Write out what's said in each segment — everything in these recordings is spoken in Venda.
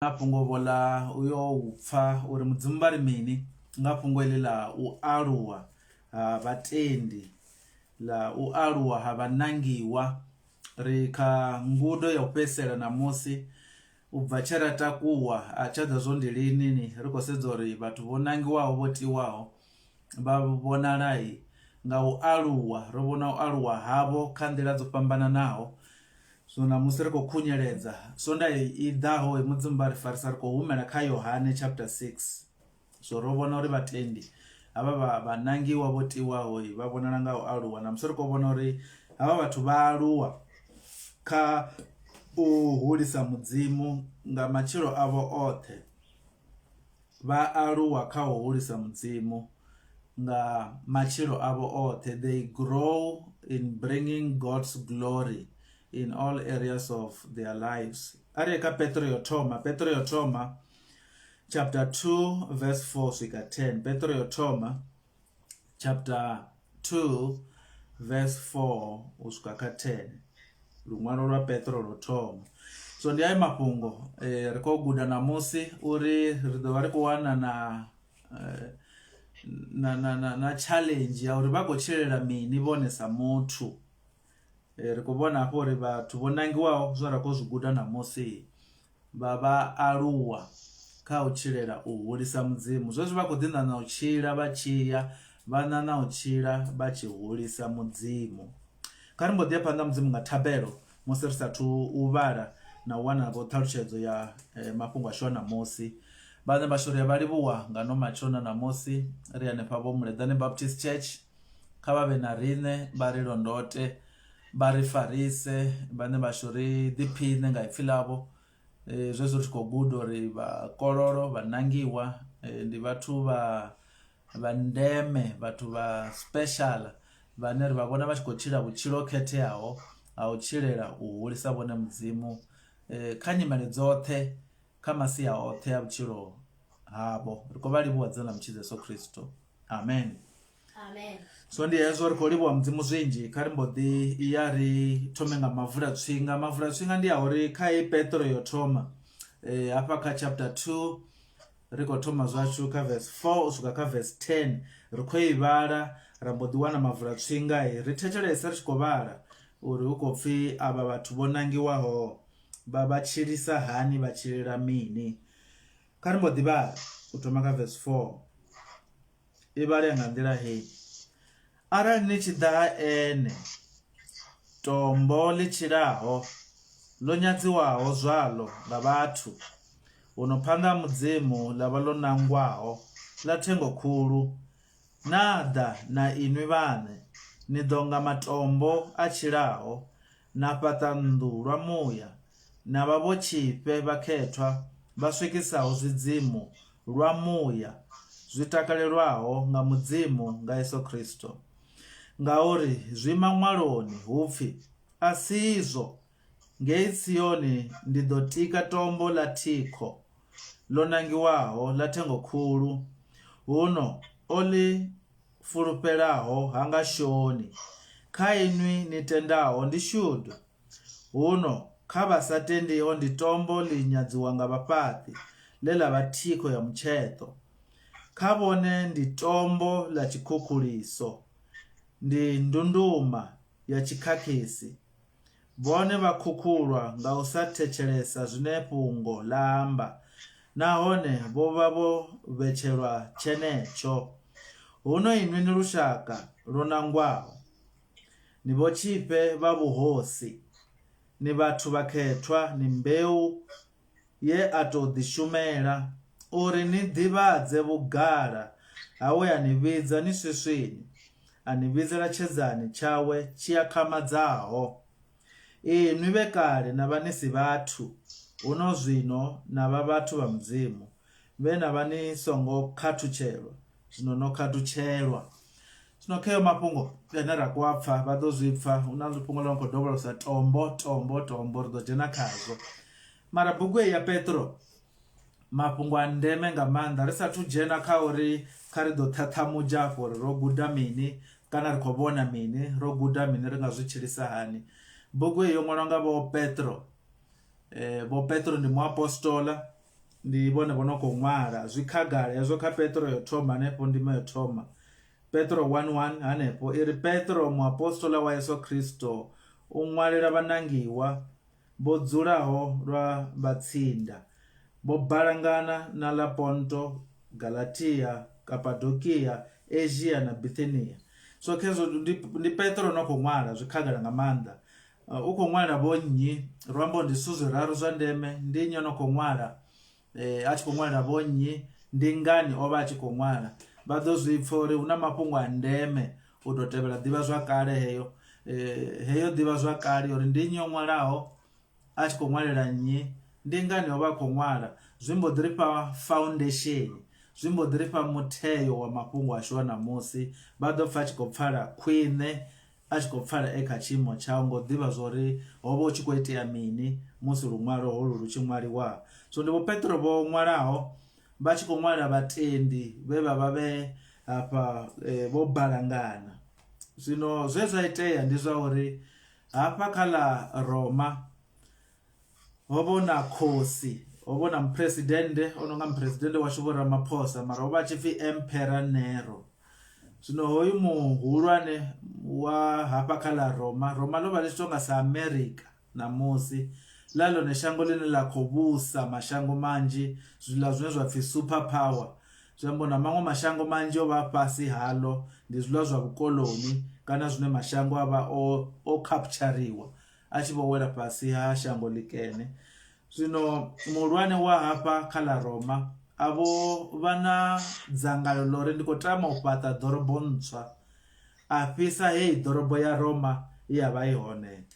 Na fhungo-vho ḽa u yo u pfa uri Mudzimu vha ri mini nga fhungo heḽi ḽa u aluwa ha vhatendi, ḽa u aluwa ha vhanangiwa. Ri kha ngudo ya u fhedzisela ṋamusi u bva tshe ra takuwa a tsha ḓa zwo ndi lini ni ri khou sedza uri vhathu vho nangiwaho vho tiwaho vha vhonala nga u aluwa ro vhona u aluwa havho kha nḓila dzo fhambananaho. So ṋamusi ri khou khunyeledza Sondaha i ḓaho Mudzimu vha ri farisa ri khou humela kha Yohane chapter 6. So ro vhona uri vhatendi havha vha vhanangiwa vho tiwaho vha vhonala nga u aluwa ṋamusi ri khou vhona uri havha vhathu vha aluwa kha u hulisa Mudzimu nga matshilo avho oṱhe. Vha aluwa kha u hulisa Mudzimu nga matshilo avho oṱhe, they grow in bringing God's glory in all areas of their lives. A ri ye kha Petro yo thoma, Petro yo thoma chapter 2 verse 4 swika 10. Petro yo thoma chapter 2 verse 4 u swika kha 10 luṅwalo lwa Petro lwo thoma so ndi ayo mafhungo eh, ri khou guda ṋamusi uri ri ḓo vha ri khou wana na eh, na, na, na, na challenge ya uri vha khou tshilela mini vhone sa muthu eh, ri khou vhona hafho uri vhathu vho nangiwaho zwine ra khou zwi guda ṋamusi vha vha aluwa kha u tshilela u hulisa Mudzimu. Zwezwi vha khou ḓi ṋaṋa u tshila vha tshi ya, vha ṋaṋa u tshila vha tshi hulisa Mudzimu. Kha ri mbo ḓi ya phanḓa Mudzimu nga thabelo musi ri sathu u vhala na u wana vho ṱhalutshedzo ya eh, mafhungo ashu a ṋamusi. Vhaṋe vhashu ri a vha livhuwa nga no matsheloni a ṋamusi ri hanefha vho Muleḓane Baptist Church. Kha vha vhe na riṋe vha ri londote vha ri farise vhaṋe vhashu ri ḓiphiṋe nga ipfhi ḽavho zwezwo ri tshi khou guda uri vhakololo vhanangiwa ndi vhathu vha vha ndeme vhathu vha special vhane ri vha vhona vha tshi khou tshila vhutshilo ho khetheaho ha u tshilela u hulisa vhone mudzimu kha nyimele dzoṱhe kha masia oṱhe a vhutshilo havho ri khou vha livhuwa dzina ḽa mutshidzi Yesu Kristo amen. Amen. So ndi hezwo ri khou livhuwa mudzimu zwinzhi kha ri mbo ḓi ya ri thome nga mavulatswinga mavulatswinga ndi a uri kha i petro yo thoma eh, hafha kha chapter 2 ri khou thoma zwashu kha verse 4 u swika kha verse 10 ri khou i vhala ra mbo ḓi wana mavulatswinga ri thetshelese ri tshi khou vhala uri hu khou pfhi avha vhathu vho nangiwaho vha vha tshilisa hani vha tshilela mini kha ri mbo ḓi vhala u thoma kha verse 4 I vhalea nga nḓila heyi, Arali ni tshi ḓa ha Ene, tombo ḽi tshilaho, ḽo nyadziwaho zwaḽo nga vhathu, huno phanḓa ha Mudzimu ḽa vha ḽo nangwaho ḽa thengo khulu, na ḓa na inwi vhaṋe, ni ḓo nga matombo a tshilaho, na fhaṱa nnḓu lwa muya, na vha vhotshifhe vhakhethwa vha swikisaho zwidzimu lwa muya zwi takalelwaho nga Mudzimu nga Yesu Kristo. Ngauri zwi Maṅwaloni hu pfi, Asizwo, ngei Tsioni ndi ḓo tika tombo ḽa thikho, ḽo nangiwaho ḽa thengo khulu, huno o ḽi fulufhelaho ha nga shoni. Kha inwi ni tendaho ndi shudu. Huno kha vha sa tendiho ndi tombo ḽi nyadziwa nga vhafhaṱi, ḽe ḽa vha thikho ya mutsheṱo. Kha vhone ndi tombo ḽa tshikhukhuliso, ndi ndunduma ya tshikhakhisi. Vhone vha khukhulwa nga u sa thetshelesa zwine fhungo ḽa amba, nahone vho vha vho vhetshelwa tshenetsho. Huno inwi ni lushaka lwo nangwaho. Ni vhotshifhe vha vhuhosi, ni vhathu vhakhethwa, ni mbeu ye a tou ḓishumela, uri ni ḓivhadze vhugala ha we a ni vhidza ni swiswini, a ni vhidzela tshedzani tshawe tshi akhamadzaho. Inwi vhe kale na vha ni si vhathu, huno zwino na vha vhathu vha Mudzimu, vhe na vha ni songo khathutshelwa, zwino no khathutshelwa. Zwino khayo mafhungo ane ra khou a pfha vha ḓo zwi pfha hu na fhungo ḽo no khou dovholosa tombo tombo tombo ri ḓo dzhena khazwo mara bugu heyi ya Petro mafhungo a ndeme nga maanḓa ri sathu dzhena kha uri kha ri ḓo ṱhaṱhamudza afho uri ro guda mini kana ri khou vhona mini ro guda mini ri nga zwi tshilisa hani bugu heyi yo ṅwalwa nga vho Petro vho Petro ndi muapostola. Ndi vhone vho no khou ṅwala zwi khagala hezwo kha Petro yo thoma hanefho ndima yo thoma Petro 1:1 hanefho i ri Petro muapostola wa Yesu Kristo u ṅwalela vhanangiwa vho dzulaho lwa vhatsinda vho balangana na ḽa Ponto, Galatia, Kapadokia, Asia na Bithinia. So khezwo ndi, ndi Petro no khou ṅwala zwi khagala nga maanḓa. U khou ṅwalela vho nnyi luambo ndi zwithu zwiraru zwa ndeme ndi nnyi o no khou ṅwala a tshi khou ṅwalela vho nnyi ndi ngani o vha a tshi khou ṅwala vha ḓo zwi pfha uri hu na mafhungo a ndeme u tou tevhela ḓivha zwakale heyo heyo ḓivha zwakale uri ndi nnyi o ṅwalaho a tshi khou ṅwalela nnyi ndi ngani o vha a khou ṅwala zwi mbo ḓi ri fha foundation zwi mbo ḓi ri fha mutheo wa mafhungo ashu a ṋamusi vha ḓo pfha a tshi khou pfala khwine. A tshi khou pfala e kha tshiimo tshau nga u ḓivha zwa uri ho vha hu tshi khou itea mini musi luṅwalo holu lu tshi ṅwaliwa. So ndi Vho Petro vho ṅwalaho vha tshi khou ṅwalela vhatendi vhe vha vha vhe hafha vho balangana. Zwino zwe zwa itea ndi zwa uri hafha kha ḽa Roma Ho vha hu na khosi, ho vha hu na muphuresidennde o no nga muphuresidennde washu Vho Ramaphosa mara o vha a tshi pfhi Emperor Nero. Zwino hoyu muhulwane wa hafha kha ḽa Roma, Roma ḽo vha ḽi tshi tou nga sa Amerika ṋamusi, ḽa ḽone shango ḽine ḽa khou vhusa mashango manzhi zwiḽa zwine zwa pfhi super power. Zwi amba uri na maṅwe mashango manzhi o vha a fhasi haḽo, ndi zwiḽa zwa vhukoḽoni kana zwine mashango a vha o o khaphutshariwa a tshi vho wela fhasi ha shango ḽikene. Zwino muhulwane wa hafha kha ḽa Roma a vho vha na dzangalelo ḽa uri ndi khou tama u fhaṱa ḓorobo ntswa, a fhisa heyi ḓorobo ya Roma ye ya vha i hone.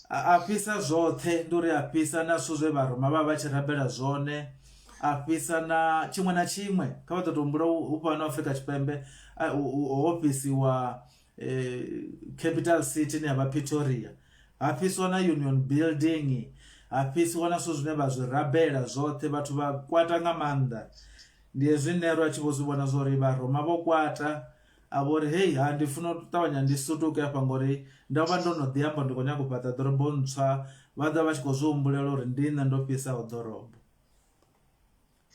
A fhisa zwoṱhe, ndi uri a fhisa na zwithu zwe Vharoma vha vha vha tshi rabela zwone, a fhisa na tshiṅwe na tshiṅwe. Kha vha ḓo tou humbula hu fhano Afrika Tshipembe ho fhisiwa capital city ine yavha Pretoria ha fhiswa na Union Building ha fhisiwa na zwithu zwine vha zwi rabela zwoṱhe vhathu vha kwata nga maanḓa ndi hezwi Nero a tshi vho zwi vhona zwori vharoma vho kwata a vho ri hei ha ndi funa u ṱavhanya ndi sutuke afha ngori ndo vha ndo no ḓi amba ndi khou nyanga u fhaṱa ḓorobo ntswa vha ḓo vha tshi khou zwi humbulela uri ndi nṋe ndo fhisaho ḓorobo.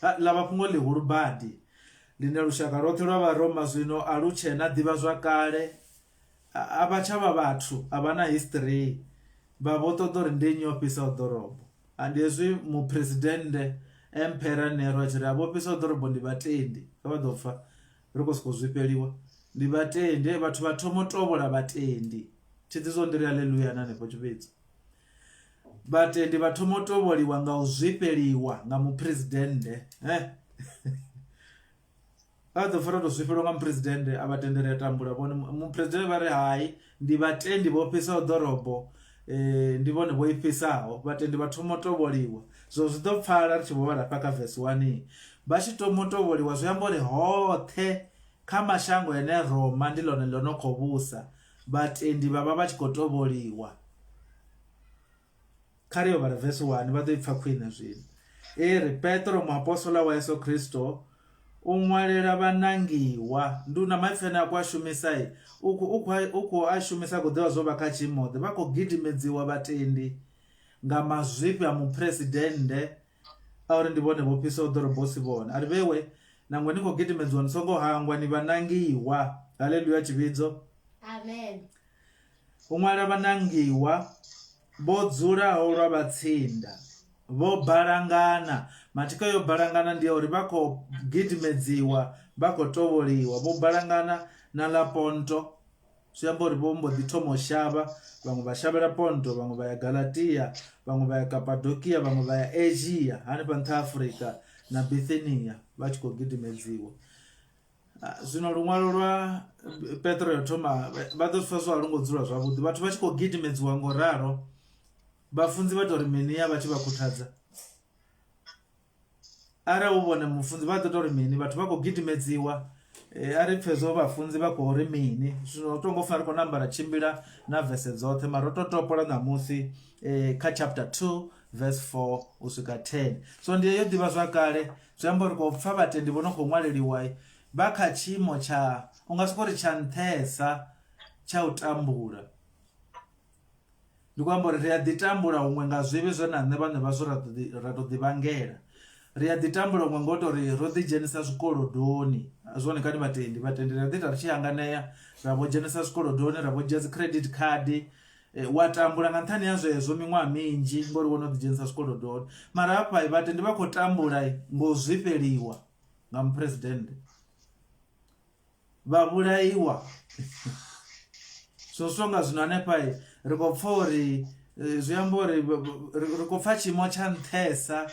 Ḽa vha fhungo ḽihulu badi ḽine lushaka lwoṱhe lwa Vharoma zwino a lu tshee na ḓivhazwakale, a vha tsha vha vhathu, a vha na history, vha vho ṱoḓa uri ndi nnyi o fhisaho ḓorobo. Ndi hezwi muphuresidennde Emperor Nero a tshi ri, Vho fhisaho ḓorobo ndi vhatendi, kha vha ḓo pfa ri khou sokou zwifheliwa, ndi vhatendi. Vhathu vha thoma u tovhola vhatendi. Thi ḓi zwo ndi ri haleluya na hanefho tshivhidzo. Vhatendi vha thoma u tovholiwa nga u zwifheliwa nga muphuresidennde eh vha ḓo pfa ro to zwifhelwa nga muphuresidennde a vhatendi ri a tambula vhone muphuresidennde vha ri hai ndi vhatendi vho fhisaho ḓorobo ndi vhone vho i fhisaho vhatendi vha thoma u tovholiwa zwo zwi ḓo pfala ri tshi vho vhala hafha kha verse 1 vha tshi thoma u tovholiwa zwi amba uri hoṱhe kha mashango ene Roma ndi ḽone ḽo no khou vhusa vhatendi vha vha vha tshi khou tovholiwa. Kha ri yo vhala verse 1 vha ḓo i pfa khwine zwino. I ri Petro muapostola wa Yesu Kristo u ṅwalela vhanangiwa. Ndi na maipfi ane a khou a shumisa u khou a shumisa khou ḓivha zwo vha kha tshiimo ḓe. Vha khou gidimedziwa vhatendi nga mazwifhi a muphuresidennde a uri ndi vhone vho fhisaho ḓorobo hu si vhone. A ri vhewe nangwe ni khou gidimedziwa ni songo hangwa ni vhanangiwa. Haleluya tshivhidzo. Amen. U ṅwala vhanangiwa vho dzulaho lwa vhatsinda vho balangana. Mathikho yo balangana ndi ya uri vha khou gidimedziwa vha khou tovholiwa vho balangana na ḽa Ponto Zwi amba uri vho mbo ḓi thoma u shavha, vhaṅwe vha shavhela Ponto, vhaṅwe vha ya Galatia, vhaṅwe vha ya Kapadokia, vhaṅwe vha ya Asia hanefha nṱha ha Afurika na Bithinia vha tshi khou gidimedziwa. Zwino luṅwalo lwa Petro yo thoma vha ḓo pfa zwa a lu ngo dzula zwavhuḓi vhathu vha tshi khou gidimedziwa ngo ralo vhafunzi vha tou ri mini ya vha tshi vha khuthadza. Arali hu vhone mufunzi vha ḓo tou ri mini vhathu vha khou gidimedziwa a ri pfhe zwo vhafunzi vha khou ri mini zwino tongo funa ri khou namba ra tshimbila na vese dzoṱhe mara ro to topola ṋamusi kha chapter 2 verse 4 u swika 10 so ndi yo ḓivha zwa kale zwi amba uri khou pfa vhatendi vho no khou ṅwaleliwa vha kha tshiimo tsha u nga soko ri tsha nṱhesa tsha u tambula. Ndi khou amba uri ri a ḓi tambula huṅwe nga zwivhi zwe na nṋe vhaṋe vhazwo ra tou ḓi vhangela. Ri a ḓi tambula huṅwe ngo tou ri ro ḓidzhenisa zwikolodoni, a zwone kani vhatendi? Vhatendi ri a ḓi ita ri tshi hanganea ra vho dzhenisa zwikolodoni, ra vho dzhia dzi credit card wa tambula nga nṱhani ha zwezwo miṅwaha minzhi ngori wo no ḓidzhenisa zwikolodoni. Mara hafha vhatendi vha khou tambula ngo zwifheliwa nga muphuresidennde. Vha vhulaiwa so so nga zwino hanefha ri khou pfha uri zwi amba uri ri khou pfha tshiimo tsha nṱhesa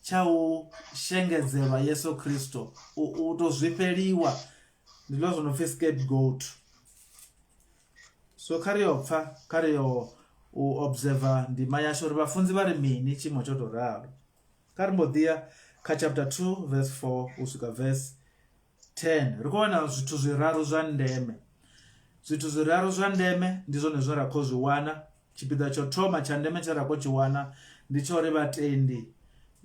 tsha u shengedzelwa Yesu Kristo u to zwifheliwa ndi ḽo zwo no pfhi scapegoat. So kha ri yo pfha kha ri yo u observer ndima yashu uri vhafunzi vha ri mini tshiimo tsho to ralo. Kha ri mbo ḓi ya kha chapter 2 verse 4 u swika verse 10 ri khou wana zwithu zwiraru zwa ndeme zwithu zwiraru zwa ndeme ndi zwone zwine ra khou zwi wana tshipiḓa tsho thoma tsha ndeme tshe ra khou tshi wana ndi tsha uri vhatendi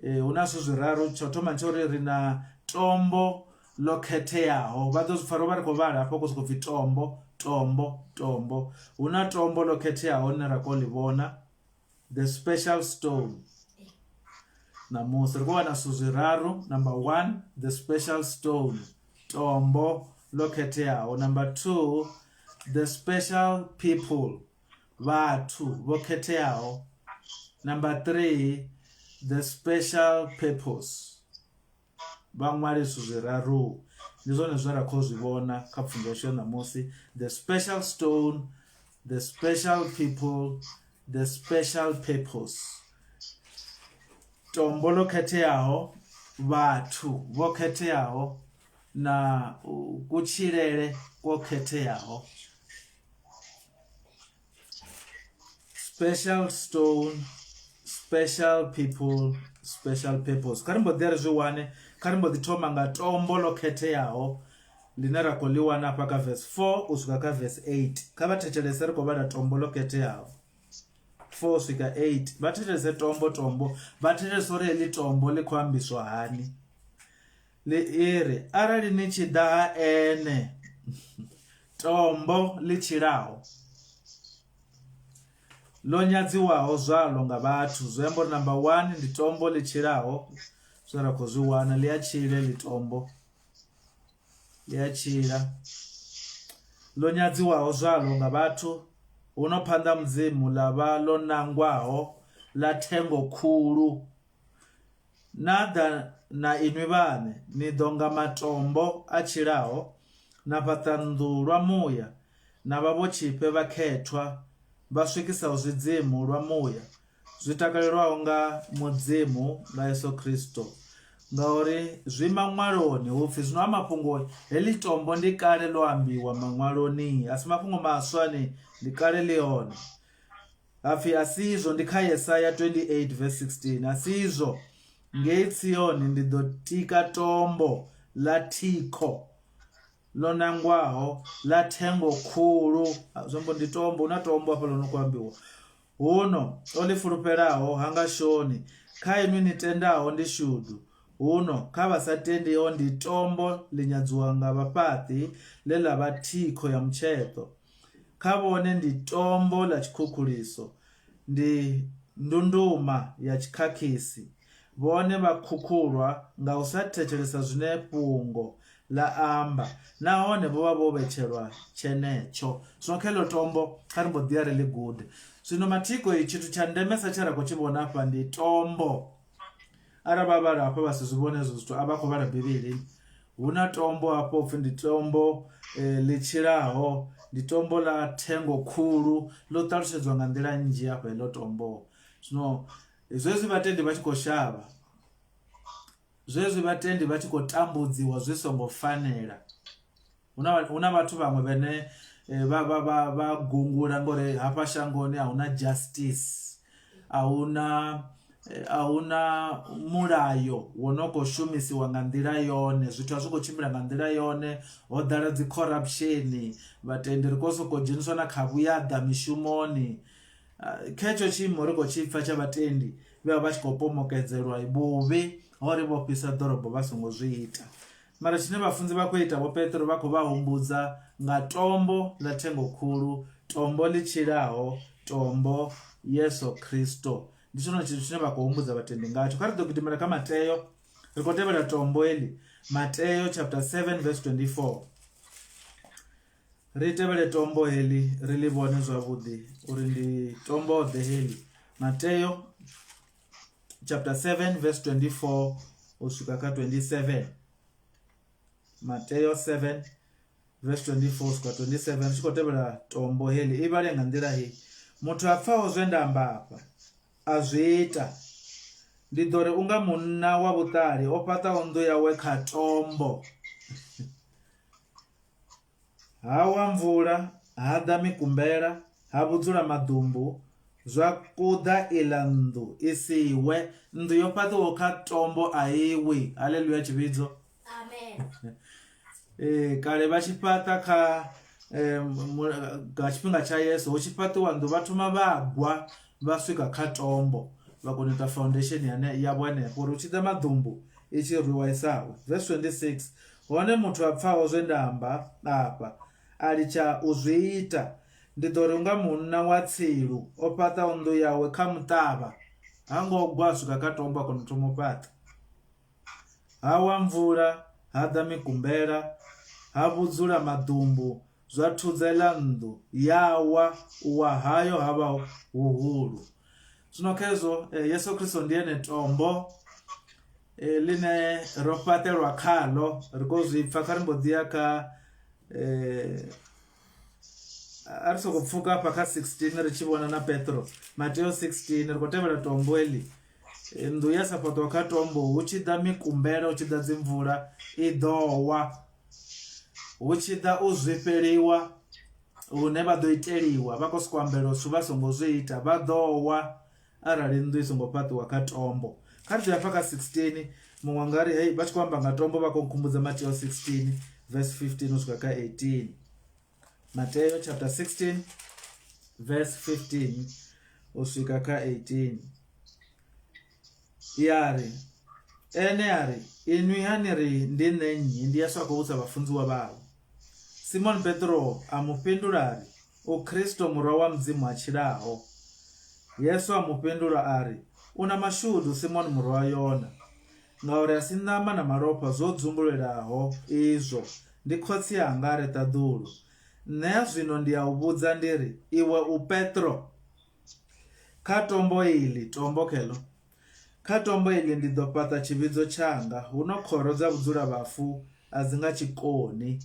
eh, hu na zwithu zwiraru tsho thoma tsha uri ri na tombo ḽo khetheaho vha ḓo zwi pfa ro vha ri khou vhala hafho khou sokou pfhi tombo tombo tombo hu na tombo ḽo khetheaho ḽine ra khou ḽi vhona The special stone. Ṋamusi ri khou wana zwithu zwiraru. Number one, the special stone. Tombo ḽo khetheaho. Number two, the special people. Vhathu vho khetheaho. Number three, the special purpose. Vha ṅwale zwithu zwiraru. Ndi zwone zwine ra khou zwi vhona kha pfunzo yashu ya ṋamusi. The special stone, the special people, the special purpose. Tombo ḽo khetheaho, vhathu vho khetheaho na kutshilele kwo khetheaho. Special stone, special people, special purpose. Kha ri mbo ḓi ri zwi wane, kha ri mbo ḓi thoma nga tombo ḽo khetheaho ḽine ra khou ḽi wana hafha kha verse 4 u swika kha verse 8. Kha vha thetshelese ri khou vhala tombo ḽo khetheaho. 4 u swika 8. Vha thetshelese tombo tombo, vha thetshelese uri heḽi tombo ḽi khou ambiswa hani. Ḽi ri, Arali ni tshi ḓa ha Ene, tombo ḽi tshilaho, ḽo nyadziwaho zwaḽo nga vhathu, zwi amba uri number one ndi tombo ḽi tshilaho, zwine ra khou zwi wana, ḽi a tshila heḽi tombo, ḽi a tshila, ḽo nyadziwaho zwaḽo nga vhathu, huno phanḓa ha Mudzimu ḽa vha ḽo nangwaho ḽa thengo khulu. Na ḓa na inwi vhaṋe, ni ḓo nga matombo a tshilaho, na fhaṱa nnḓu lwa muya, na vha vhotshifhe vhakhethwa vha swikisaho zwidzimu lwa muya, zwi takalelwaho nga Mudzimu nga Yesu Kristo. Ngauri zwi Maṅwaloni, hu pfi, Zwino ha mafhungo, heḽi tombo ndi kale ḽo ambiwa Maṅwaloni, a si mafhungo maswa ni, ndi kale ḽi hone. Ha pfi, Asizwo, ndi kha Yesaya 28 verse 16, Asizwo, ngei Tsioni ndi ḓo tika tombo ḽa thikho ḽo nangwaho ḽa thengo khulu. Zwi amba ndi tombo, hu na tombo hafha ḽo no khou ambiwa. Huno o ḽi fulufhelaho ha nga shoni, kha inwi ni tendaho ndi shudu, huno kha vha sa tendiho ndi tombo ḽi nyadziwa nga vhafhaṱi ḽe ḽa vha thikho ya mutsheṱo. Kha vhone ndi tombo ḽa tshikhukhuliso, ndi ndunduma ya tshikhakhisi. Vhone vha khukhulwa nga u sa thetshelesa zwine fhungo ḽa amba, nahone vho vha vho vhetshelwa tshenetsho. Zwino kha heḽo tombo, kha ri mbo ḓi ya ri ḽi gude. Zwino mathiko, tshithu tsha ndemesa tshe ra khou tshi vhona afha ndi tombo. Arali vha vhala hafha vha si zwi vhone hezwo zwithu a vha khou vhala Bivhili. Hu na tombo hafho upfhi ndi tombo ḽi tshilaho, ndi tombo ḽa thengo khulu ḽo ṱalutshedzwa nga nḓila nnzhi hafha heḽo tombo. Zwino zwezwi vhatendi vha tshi khou shavha, zwezwi vhatendi vha tshi khou tambudziwa zwi songo fanela. Hu na hu na vhathu vhaṅwe vhane vha vha vha vha gungula ngori hafha shangoni a huna justice a huna a huna mulayo wo no kho shumisiwa nga nḓila yone zwithu a zwi kho tshimbila nga nḓila yone ho ḓala dzi corruption vhatendi ri kho soko dzheniswa na kha vhuyaḓa mishumoni. Kha hetsho tshiimo ri khou tshi pfha tsha vhatendi vhe vha vha tshi khou pomokedzelwa vhuvhi ho ri vho fhisa ḓorobo vha songo zwi ita. Mara tshine vhafunzi vha khou ita, Vho Petro vha khou vha humbudza nga tombo ḽa thengo khulu, tombo ḽi tshilaho, tombo Yesu Kristo. Ndi tshone tshithu tshine vha khou humbudza vhatendi ngatsho. Kha ri ḓo gidimela kha Mateo, ri khou tevhela tombo heḽi. Mateo chapter 7 verse 24. Ri tevhele tombo heḽi ri ḽi vhone zwavhuḓi uri ndi tombo ḓe heḽi. Mateo chapter 7 verse 24 u swika kha 27. Mateo 7 verse 24 u swika 27 ri tshi khou tevhela tombo heḽi i vhale nga nḓila heyi muthu a pfaho zwe nda amba afha a zwi ita ndi ḓo ri unga munna wa vhuṱali o fhaṱaho nnḓu yawe kha tombo Ha wa mvula, ha ḓa mikumbela, ha vhudzula maḓumbu, zwa kuḓa iḽa nnḓu i si we. Nnḓu yo fhaṱiwaho kha tombo a i wi. Haleluya tshivhidzo. Amen. Ee, kale vha tshi fhaṱa kha nga tshifhinga tsha Yesu hu tshi fhaṱiwa nnḓu vha thoma vha gwa vha swika kha tombo vha kona u ita foundation yavho hanefho uri hu tshi ḓa maḓumbu i tshi rwiwa i sa we. Verse 26 Hone muthu a pfaho zwe nda amba afha, a litsha u zwi ita, ndi ḓo ri u nga munna wa tsilu o fhaṱaho nnḓu yawe kha muṱavha, ha ngo gwa a swika kha tombo a kona u thoma u fhaṱa. Ha wa mvula, ha ḓa mikumbela, ha vhudzula maḓumbu, zwa thudza iḽa nnḓu, ya wa, u wa hayo ha vha huhulu. Zwino khezwo Yesu Kristo ndi ene tombo ḽine ro fhaṱelwa khaḽo ri khou zwi pfha kha ri mbo ḓi ya kha a ri sokou pfuka hafha kha 16 ri tshi vhona na Petro Mateo 16 ri khou tevhela tombo heḽi nnḓu ya sa fhaṱiwa kha tombo hu tshi ḓa mikumbela hu tshi ḓa dzimvula i ḓo wa hu tshi ḓa u zwifheliwa hune vha ḓo iteliwa vha khou sokou ambela zwithu vha songo zwi ita vha ḓo wa arali nnḓu i songo fhaṱiwa kha tombo kha ri ḓo hafha kha 16 muṅwe nga ri hei vha tshi khou amba nga tombo vha khou nkhumbudza Mateo 16 verse 15 u swika kha 18 Mateo chapter 16 verse 15 u swika kha 18 ya ri ene a ri inwi ha ni ri ndi nṋe nnyi ndi Yesu a khou vhudza vhafunziwa vhawe Simoni Petro a mu fhindula a ri U Kristo Murwa wa Mudzimu a tshilaho. Yesu a mu fhindula a ri, U na mashudu Simoni murwa wa Yona, ngauri a si ṋama na malofha zwo dzumbulelaho izwo, ndi Khotsi anga a re ṱaḓulu. Nṋe a zwino ndi a u vhudza ndi ri, iwe u Petro. Kha tombo iḽi, tombo kheḽo, kha tombo iḽi ndi ḓo fhaṱa tshivhidzo tshanga, huno khoro dza vhudzulavhafu a dzi nga tshi koni.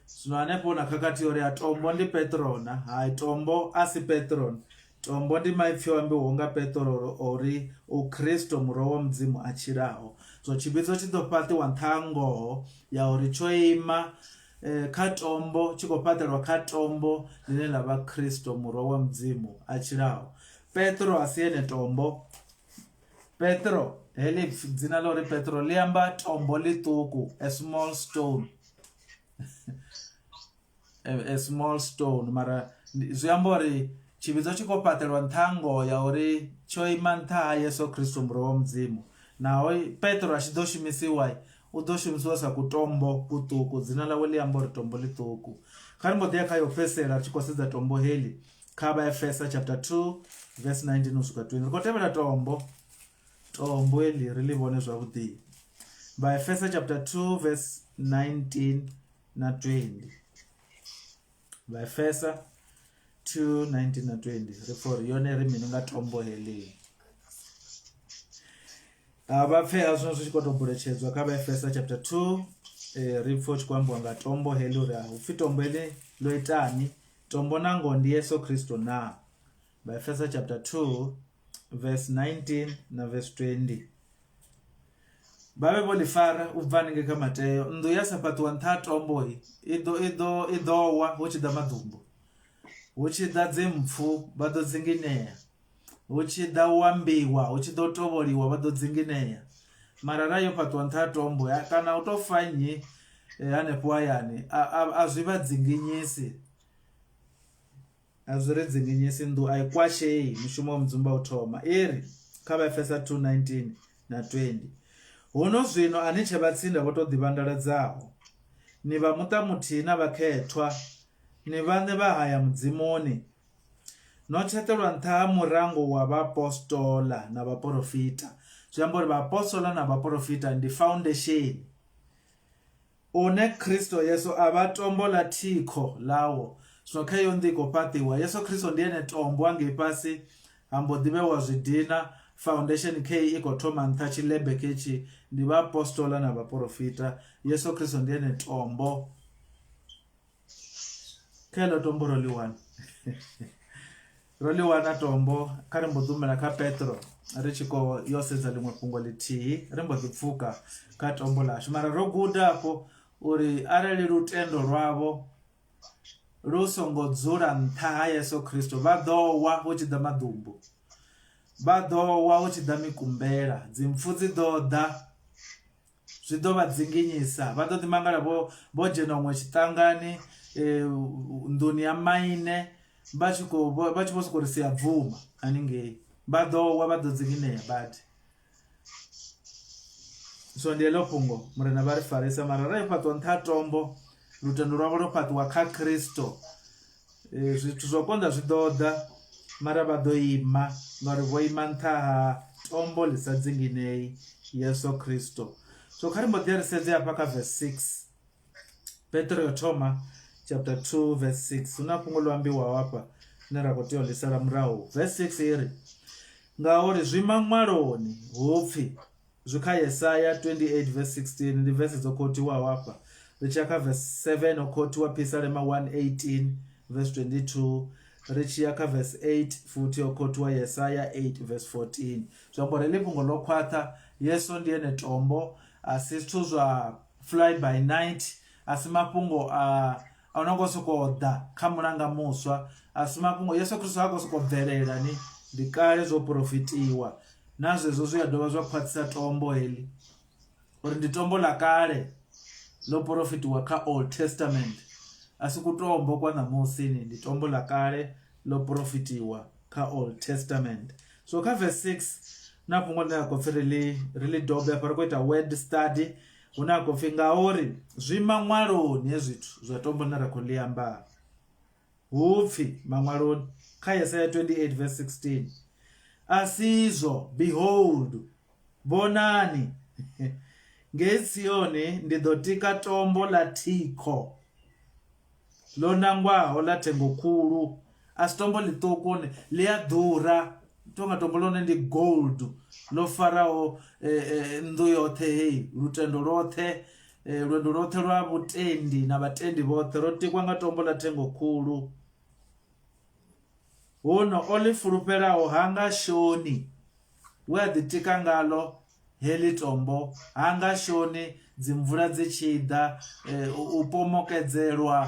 Zwino hanefho hu na khakhathi ya uri a tombo ndi Petro na hai tombo a si Petro tombo ndi maipfi o ambiwaho nga Petro ori u Kristo murwa wa Mudzimu a tshilaho so tshivhidzo tshi ḓo fhaṱiwa nṱha ha ngoho ya uri tsho ima kha tombo tshi khou fhaṱelwa kha tombo ḽine ḽa vha Kristo murwa wa Mudzimu a tshilaho Petro a si ene tombo Petro heḽi dzina ḽa uri Petro ḽi amba tombo ḽiṱuku a small stone a small stone mara zwi amba uri tshivhidzo tshi khou fhaṱelwa nṱha ha ngoho ya uri tsho ima nṱha ha Yesu Kristo murwa wa Mudzimu naho Petro a tshi ḓo shumisiwa u ḓo shumisiwa sa kutombo kuṱuku dzina ḽawe ḽi amba uri tombo ḽiṱuku kha ri mbo ḓi ya kha yo fhedzisela ri tshi khou sedza tombo heḽi kha Vhaefesa chapter 2 verse 19 u swika 20 ri khou tevhela tombo tombo heḽi ri ḽi vhone zwavhuḓi Vhaefesa chapter 2 verse 19 na 20 Vhaefesa 2 19 na 20 ri pfa uri yone ri mini nga tombo heḽi a vha pfe ha zwino zwi tshi khou tou buletshedzwa kha Vhaefesa chapter 2 ri pfe hu tshi khou ambiwa nga tombo heḽi uri hu pfhi tombo heḽi ḽo itani tombo na ngoho ndi Yesu Kristo na Vhaefesa chapter 2 verse 19 na verse 20 vha vhe vho ḽi fara u bva haningei kha Mateo nnḓu ya sa fhaṱiwa nṱha ha tombo i ḓo i ḓo i ḓo wa hu tshi ḓa maḓumbu hu tshi ḓa dzimpfu vha ḓo dzinginea hu tshi ḓa u ambiwa hu tshi ḓo tovholiwa vha ḓo dzinginea mara arali yo fhaṱiwa nṱha ha tombo kana u to fa nnyi hanefho hayani a zwi vha dzinginyisi. A zwi ri dzinginyisi nnḓu a i kwashei mushumo wa Mudzimu vha u thoma. I ri kha Vhaefesa 2:19 na 20, Huno zwino a ni tshe vhatsinda vho tou ḓivhandaladzaho, ni vha muṱa muthihi na vhakhethwa, ni vhaṋe vha haya Mudzimuni. No tsheṱelwa nṱha ha murango wa vhaapostola na vhaporofita. Zwi amba uri vhaapostola na vhaporofita ndi foundation une Kristo Yesu a vha tombo ḽa thikho ḽawo. Zwino kha iyo nnḓu i khou fhaṱiwa. Yesu Kristo ndi ene tombo hangei fhasi ha mbo ḓi vhewa zwidina, foundation khei i khou thoma nṱha tshiḽebe khetshi ndi vhaapostola na vhaporofita. Yesu Kristo ndi ene tombo. Kha heḽo tombo ro ḽi wana ro ḽi wana tombo kha ri mbo ḓi humela kha Petro ri tshi khou yo sedza ḽiṅwe fhungo ḽithihi ri mbo ḓi pfuka kha tombo ḽashu mara ro guda hafho uri arali lutendo lwavho lu songo dzula nṱha ha Yesu Kristo vha ḓo wa hu tshi ḓa maḓumbu vha ḓo wa hu tshi ḓa mikumbela dzimpfu dzi ḓo ḓa. Zwi ḓo vha dzinginyisa, vha ḓo ḓi mangala vho vho dzhena huṅwe tshiṱangani nḓuni ya maine vha tshi kho vha tshi vho sokou ri sia bvuma haningei vha ḓo wa vha ḓo dzinginea badi. So ndi heḽo fhungo murena vha ri farisa mara arali fhaṱiwa nṱha ha tombo lutendo lwavho lwo fhaṱiwa kha Kristo Zwithu zwa u konḓa zwi ḓo ḓa mara vha ḓo ima ngauri vho ima nṱha ha tombo ḽi sa dzinginei Yesu Kristo. So kha ri mbo ḓi ri sedze hafha kha verse 6 Petro yo thoma chapter 2 verse 6 hu na fhungo ḽo ambiwaho hafha ḽine ra khou tea u ḽi sala murahu. Verse 6 i ri ngauri zwi maṅwaloni hu pfi Zwi kha Yesaya 28 verse 16, ndi vese dzo khothiwaho hafha. Ri tshi ya kha verse 7 ho khothiwa Phisalema 118 verse 22, ri tshi ya kha verse 8 futhi ho khothiwa Yesaya 8 verse 14. Zwi amba uri heḽi fhungo ḽo khwaṱha, Yesu ndi ene tombo, a si zwithu zwa fly by night, a si mafhungo a a no khou sokou ḓa kha mulanga muswa, a si mafhungo Yesu Kristo ha khou sokou bvelela ni, ndi kale zwo porofitiwa. Na zwezwo zwi a dovha zwa khwaṱhisa tombo heḽi uri ndi tombo ḽa kale ḽo porofitiwa kha Old Testament a si kutombo kwa ṋamusi ni ndi tombo ḽa kale ḽo porofitiwa kha Old Testament. So kha verse 6 na fhungo ḽine ra khou pfhi ri ḽi ri ḽi dobe afha ri khou ita word study hune ha khou pfhi ngauri zwi maṅwaloni hezwi zwithu zwa tombo ḽine ra khou ḽi amba. Hu pfi Maṅwaloni, kha Yesaya 28 verse 16, Asizwo, behold, vhonani, ngei Tsioni ndi ḓo tika tombo ḽa thikho, ḽo nangwaho ḽa thengo khulu. A si tombo ḽiṱuku, ḽi a ḓura, tonga tombo ḽone ndi gold, ḽo faraho nnḓu yoṱhe heyi, lutendo lwoṱhe Lwendo lwoṱhe lwa vhutendi na vhatendi vhoṱhe lwo tikwa nga tombo ḽa thengo khulu. Huno o ḽi fulufhelaho ha nga shoni, we a ḓitika ngaḽo heḽi tombo ha nga shoni dzimvula dzi tshi ḓa, u pomokedzelwa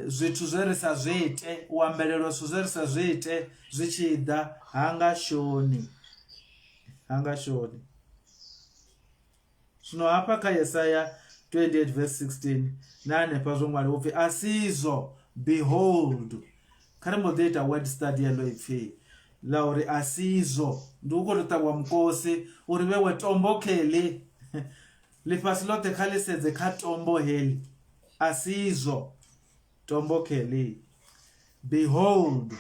zwithu zwe ri sa zwi ite, u ambelelwa zwithu zwe ri sa zwi ite zwi tshi ḓa, ha nga shoni, ha nga shoni. Zwino hafha kha Yesaya 28 verse 16 na hanefha zwo ṅwaliwa upfi asizwo behold kha ri mbo ḓi ita word study ya ḽo ipfi ḽa uri asizwo ndi u khou tou ṱavhiwa mukosi uri vhewe tombo kheḽi ḽifhasi ḽoṱhe kha ḽi sedze kha tombo heḽi asizwo Tombo kheḽi. Behold!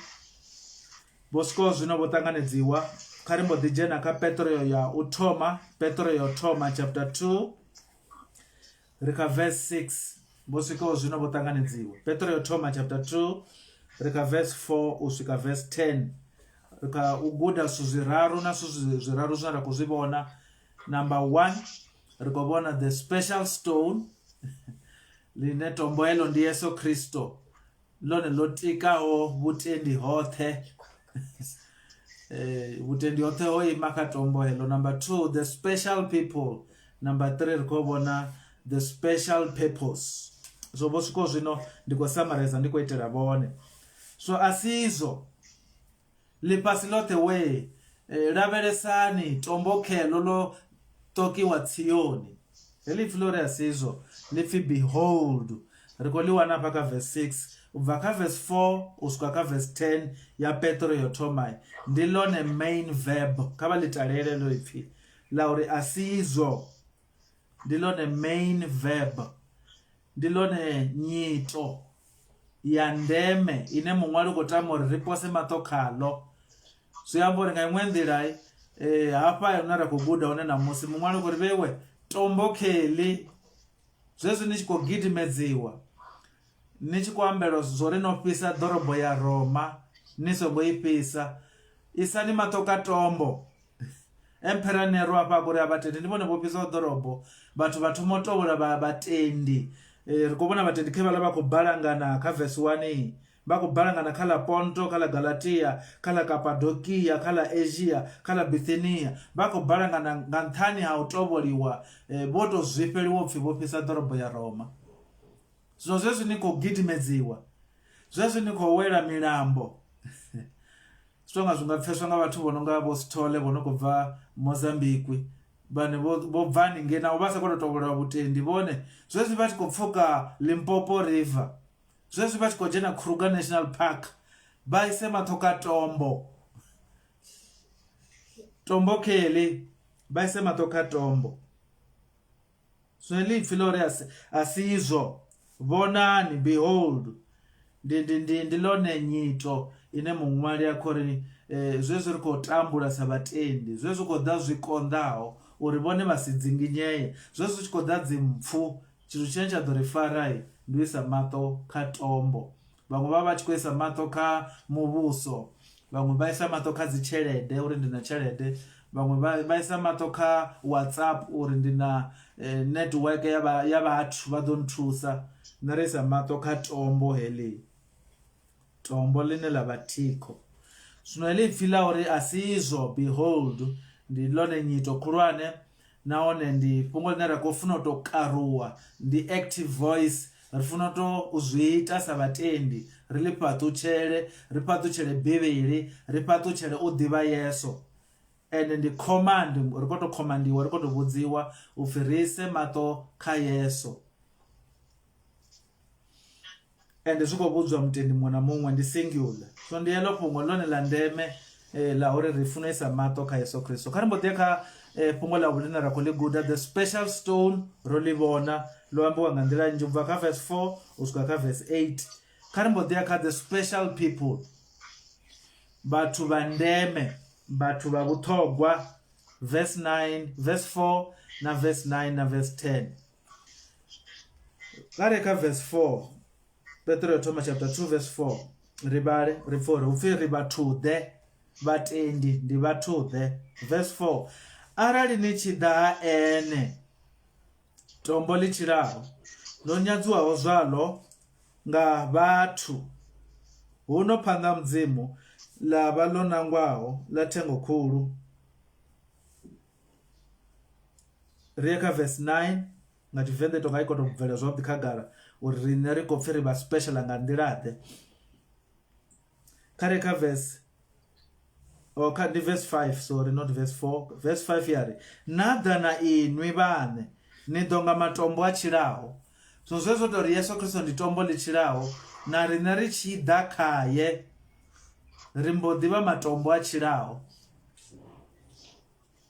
Vho swikaho zwino vho ṱanganedziwa. Kha ri mbo ḓi dzhena kha Petro ya u thoma, Petro ya u thoma chapter 2 ri kha verse 6. Vho swikaho zwino vho ṱanganedziwa. Petro ya u thoma chapter 2 ri kha verse 4 u swika verse 10. Ri kha u guda zwithu zwiraru na zwithu zwiraru zwine ra khou zwi vhona. Number 1 ri khou vhona the special stone Ḽine tombo heḽo ndi Yesu Kristo, ḽone ḽo tikaho vhutendi hoṱhe. Vhutendi hoṱhe ho ima kha tombo heḽo. Number 2, the special people. Number 3 ri khou vhona the special purpose. So vho swikaho zwino ndi khou summarize ndi khou itela vhone. So asizwo Ḽifhasi ḽoṱhe wee, lavhelesani tombo kheḽo ḽo ṱokiwa Tsioni. Heḽi ipfi ḽo ri asizwo, ḽi pfi behold. Ri khou ḽi wana hafha kha verse 6. U bva kha verse 4 u swika kha verse 10 ya Petro yo thoma, ndi ḽone main verb. Kha vha ḽi talele heḽo ipfi ḽa uri asizwo. Ndi ḽone main verb. Ndi ḽone nyito. ya ndeme ine muṅwali u khou tama uri ri pose maṱo khaḽo. Zwi amba uri nga iṅwe nḓila hafha hune ra khou guda hone ṋamusi muṅwali u khou ri vheiwe tombo kheḽi zwezwi ni tshi khou gidimedziwa ni tshi khou ambelwa zwo ri no fhisa ḓorobo ya Roma ni songo i fhisa isani maṱo kha tombo. Emperor Nero hafha a khou ri a vhatendi ndi vhone vho fhisaho ḓorobo vhathu vha thoma u tovhola vha vhatendi ri khou vhona vhatendi khe vhaḽa vha khou balangana kha verse 1 vha khou balangana kha ḽa Ponto kha ḽa Galatia kha ḽa Kapadokia kha ḽa Asia kha ḽa Bithinia vha khou balangana nga nṱhani ha u tovholiwa vho to zwifheliwa upfhi vho fhisa ḓorobo ya Roma. Zwino zwezwi ni khou gidimedziwa zwezwi ni khou wela milambo Zwi tonga zwi nga pfeswa nga vhathu vho no nga vho Sithole vho no khou bva Mozambique vhane vho vho bva haningei naho vha sa khou tou tovholelwa vhutendi vhone zwezwi vha tshi khou pfuka Limpopo River zwezwi vha tshi khou dzhena Kruger National Park vha ise maṱo kha tombo tombo kheḽi vha ise maṱo kha tombo. Zwino heḽi ipfi ḽa uri a si izwo, vhonani, behold, ndi, ndi, ndi, ndi ḽone nyito ine muṅwali a khou ri zwezwi ri khou tambula sa vhatendi, zwezwi khou ḓa zwi konḓaho uri vhone vha si dzinginyee, zwezwi tshi khou ḓa dzimpfu, tshithu tshine tsha ḓo ri fara ndi u isa maṱo kha tombo. Vhaṅwe vha vha tshi khou isa maṱo kha muvhuso, vhaṅwe vha isa maṱo kha dzi tshelede uri ndi na tshelede, vhaṅwe vha vha isa maṱo kha WhatsApp uri ndi na network ya vha ya vhathu vha ḓo nthusa. Nṋe ri isa maṱo kha tombo heḽi, tombo ḽine ḽa vha thikho. Zwino heḽi ipfhi ḽa uri a si izwo behold ndi ḽone nyito khulwane nahone ndi fhungo ḽine ra khou funa u tou karuwa ndi active voice ri funa u tou zwi ita sa vhatendi ri ḽi fhaṱutshele ri fhaṱutshele bivhili ri fhaṱutshele u ḓivha Yesu ende ndi command ri khou tou khomandiwa ri khou tou vhudziwa upfhi ri ise maṱo kha Yesu. Ende zwi khou vhudzwa mutendi muṅwe na muṅwe ndi singular so ndi heḽo fhungo ḽone ḽa ndeme ḽa uri ri funa isa maṱo kha Yesu Kristo kha ri mbo ḓi ya kha fhungo ḽa ḽine ra khou ḽi guda the special stone ro ḽi vhona ḽo ambiwa nga nḓila nnzhi ubva kha verse 4 u swika kha verse 8 kha ri mbo ḓi ya kha the special people vhathu vha ndeme vhathu vha vhuṱhogwa verse 9 verse 4 na verse 9 na verse 10 Kha ri kha verse 4 Petro yo thoma chapter 2 verse 4 ri vhale ri pfhe uri hupfi ri vhathu-ḓe vhatendi ndi vhathu-ḓe verse 4 arali ni tshi ḓa ha ene tombo ḽi tshilaho ḽo nyadziwaho zwaḽo nga vhathu huno phanḓa ha Mudzimu ḽa vha ḽo nangwaho ḽa thengo khulu Ri ye kha verse 9 nga Tshivenḓa i tonga i khou tou bvela zwavhuḓi khagala uri riṋe ri khou pfhi ri vha special nga nḓila ḓe. Kha ri kha verse oh, kha ndi verse 5 sorry not verse 4 verse 5 ya ri na ḓa na inwi vhaṋe ni ḓo nga matombo a tshilaho so zwe zwo tou ri Yesu Kristo ndi tombo ḽi tshilaho na riṋe ri tshi ḓa khaye ri mbo ḓi vha matombo a tshilaho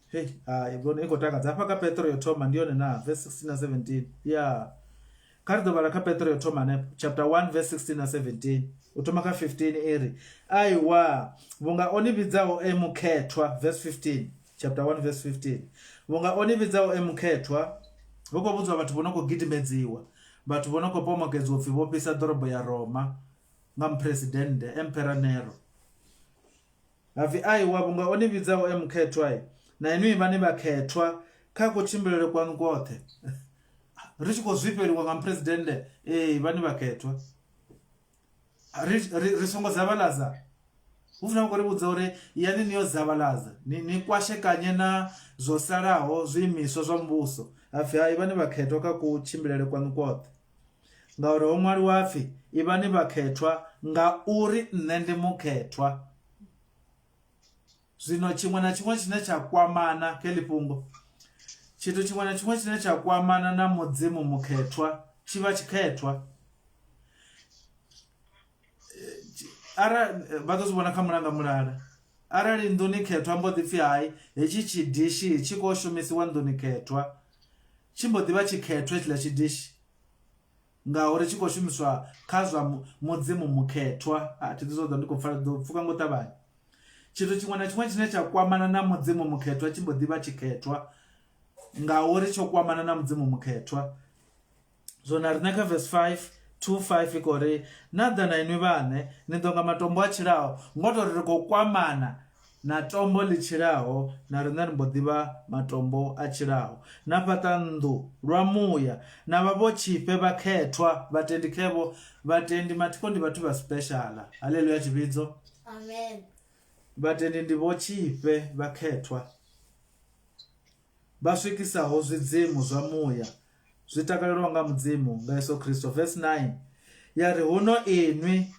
Hey, hai vhone i khou takadza hafha kha Petro yo thoma ndi yone na verse 16 na 17 ya kha ri ḓo vhala kha Petro yo thoma hanefho chapter 1 verse 16 na 17 u thoma kha 15 i ri aiwa vhunga o ni vhidzaho e mukhethwa verse 15 chapter 1 verse 15 vhunga o ni vhidzaho e mukhethwa hu khou vhudzwa vhathu vho no khou gidimedziwa vhathu vho no khou pomokedziwa upfhi vho fhisa ḓorobo ya Roma nga muphuresidennde Emperor Nero Ha pfi, Aiwa, vhunga o ni vhidzaho e mukhethwa, na inwi ivhani vhakhethwa kha kutshimbilele kwaṋu kwoṱhe. Ri tshi khou zwifheliwa nga muphuresidennde, ee, ivhani vhakhethwa. Ri, ri, ri songo zavhalaza. Hu funa khou ri vhudza uri yani ni yo zavhalaza, ni, ni kwashekanye na zwo salaho zwiimiswa zwa muvhuso. Ha pfi, ha ivhani vhakhethwa kha kutshimbilele kwaṋu kwoṱhe. Ngauri ho ṅwaliwa ha pfi, Ivhani vhakhethwa, ngauri nṋe ndi mukhethwa. Zwino tshiṅwe na tshiṅwe tshine tsha kwamana kha heḽi fhungo, tshithu tshiṅwe na tshiṅwe tshine tsha kwamana na Mudzimu mukhethwa tshi vha tshikhethwa. Arali vha ḓo zwi vhona kha mulanga mulala, arali nḓuni khethwa mbo ḓi pfhi hai hetshi tshidishi tshi khou shumisiwa nḓuni khethwa, tshi mbo ḓi vha tshikhethwa hetshiḽa tshidishi. Ngauri tshi khou shumiswa kha zwa Mudzimu mukhethwa. A thi ḓi ḓo ndi khou pfala ḓo pfuka ngo ṱavhanya. Tshithu tshiṅwe na tshiṅwe tshine tsha kwamana na Mudzimu mukhethwa tshi mbo ḓi vha tshikhethwa ngauri tsho kwamana na Mudzimu mukhethwa. Zwino na riṋe kha verse 5 2 5 i khou ri na ḓa na inwi vhaṋe ni ḓo nga matombo a tshilaho ngo tori ri khou kwamana na tombo ḽi tshilaho na riṋe ri mbo ḓi vha matombo a tshilaho na fhaṱa nnḓu lwa muya na vha vhotshifhe vhakhethwa vhatendi khevho vhatendi mathiko ndi vhathu vha special haleluya tshivhidzo Amen. Vhatendi ndi vhotshifhe vhakhethwa vha swikisaho zwidzimu zwa muya zwi takalelwaho nga Mudzimu nga Yesu Kristo. Verse 9 ya ri, Huno inwi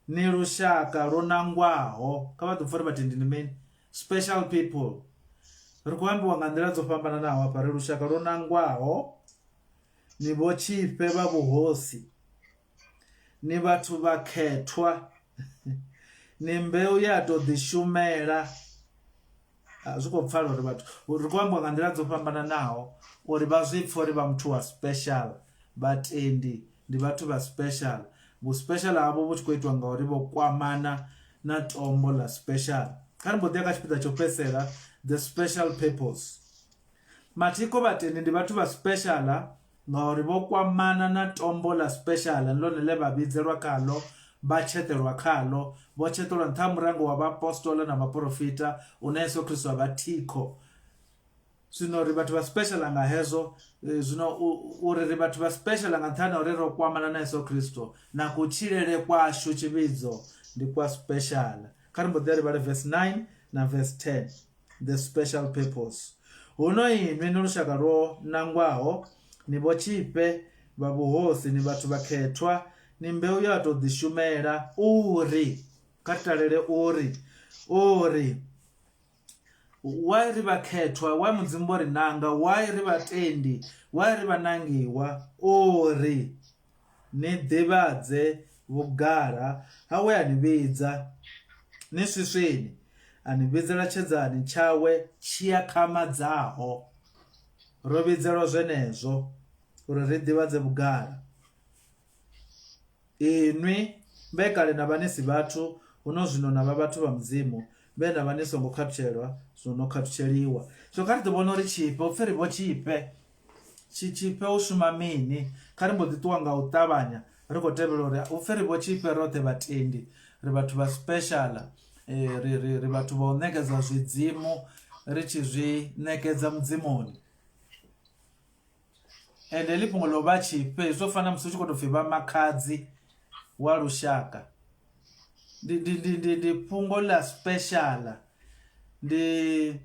ni lushaka lwo nangwaho. Kha vha ḓo pfa uri vhatendi ndi mini. Special people. Ri khou ambiwa nga nḓila dzo fhambananaho hafha. Ri lushaka lwo nangwaho, ni vhotshifhe vha vhuhosi, ni vhathu vhakhethwa, ni mbeu ya tou ḓishumela. Zwi khou pfala uri vhathu ri khou ambiwa nga nḓila dzo fhambananaho uri vha zwi pfhe uri vha muthu wa special vhatendi ndi vhathu vha special vhu special havho vhu tshi khou itiwa ngauri vho kwamana na tombo ḽa special kha ri mbo ḓi ya kha tshipiḓa tsho fhedzisela the special purpose mathiko vhatendi ndi vhathu vha special Ngauri vho kwamana na tombo ḽa special, ndi ḽone ḽe vha vhidzelwa khaḽo, vha tsheṱelwa khaḽo. Vho tsheṱelwa nṱha ha murango wa vhaapostola na vhaporofita, une Yesu Kristo a vha thikho. Zwino ri vhathu vha special nga hezwo. Zwino uri ri vhathu vha special nga nṱhani ha uri ro kwamana na Yesu Kristo, na kutshilele kwashu tshivhidzo ndi kwa special. Kha ri mbo ḓi ya ri vhale verse 9 na verse 10. The special purpose. Huno inwi ni lushaka lwo nangwaho, ni vhotshifhe vha vhuhosi, ni vhathu vhakhethwa, ni mbeu ya tou ḓishumela, uri, kha ri talele uri, uri, why ri vhakhethwa, why Mudzimu vho ri nanga, why ri vhatendi, why ri vhanangiwa, uri Ni ḓivhadze vhugala ha we a ni vhidza ni swiswini, a ni vhidzela tshedzani tshawe tshi akhamadzaho. Ro vhidzelwa zwenezwo, uri ri ḓivhadze vhugala. Inwi vhe kale na vha ni si vhathu, huno zwino na vha vhathu vha Mudzimu, vhe na vha ni songo khathutshelwa, zwino no khathutsheliwa. So kha ri ḓo vhona uri tshifhe, hu pfi ri vhotshifhe. Tshi tshifhe u shuma mini? Kha ri mbo ḓi ṱuwa nga u ṱavhanya ri khou tevhela uri hu pfi ri vho tshifhe roṱhe vhatendi ri vhathu vha special ri ri ri vhathu vha u ṋekedza zwidzimu ri tshi zwi ṋekedza mudzimuni. Ende heḽi fhungo ḽa u vha tshifhe zwi tou fana na musi hu tshi khou tou pfhi vha makhadzi wa lushaka. Ndi ndi ndi ndi ndi fhungo ḽa special ndi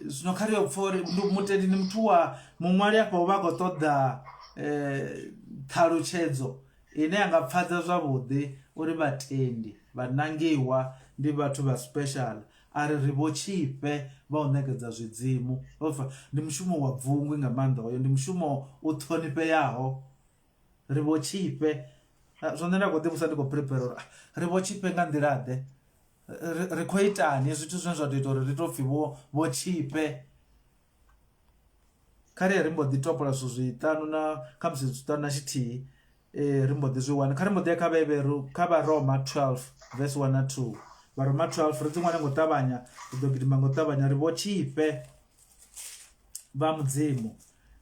zwino kha ri yo pfha uri mutendi ndi muthu wa muṅwali afha u vha a khou ṱoḓa ṱhalutshedzo ine ya nga pfhadza zwavhuḓi uri vhatendi vhanangiwa ndi vhathu vha special a ri ri vho tshifhe vha u ṋekedza zwidzimu ndi mushumo wa bvungwi nga maanḓa hoyo ndi mushumo u ṱhonifheaho. Ri vho tshifhe zwo nṋe nda kho ḓi vhudzisa ndi khou prepare uri ri vho tshifhe nga nḓila ḓe ri khou itani zwithu zwine zwa ḓo ita uri ri to pfhi vho vho tshifhe kha ri ri mbo ḓi topola zwithu zwiṱanu na khamusi zwiṱanu na tshithihi ri mbo ḓi zwi wana kha ri mbo ḓi ya kha vhevheru kha vha Roma 12 verse 1 na 2 vha Roma 12 ri dzi ṅwale ngo ṱavhanya ri ḓo gidima ngo ṱavhanya ri vho tshifhe vha mudzimu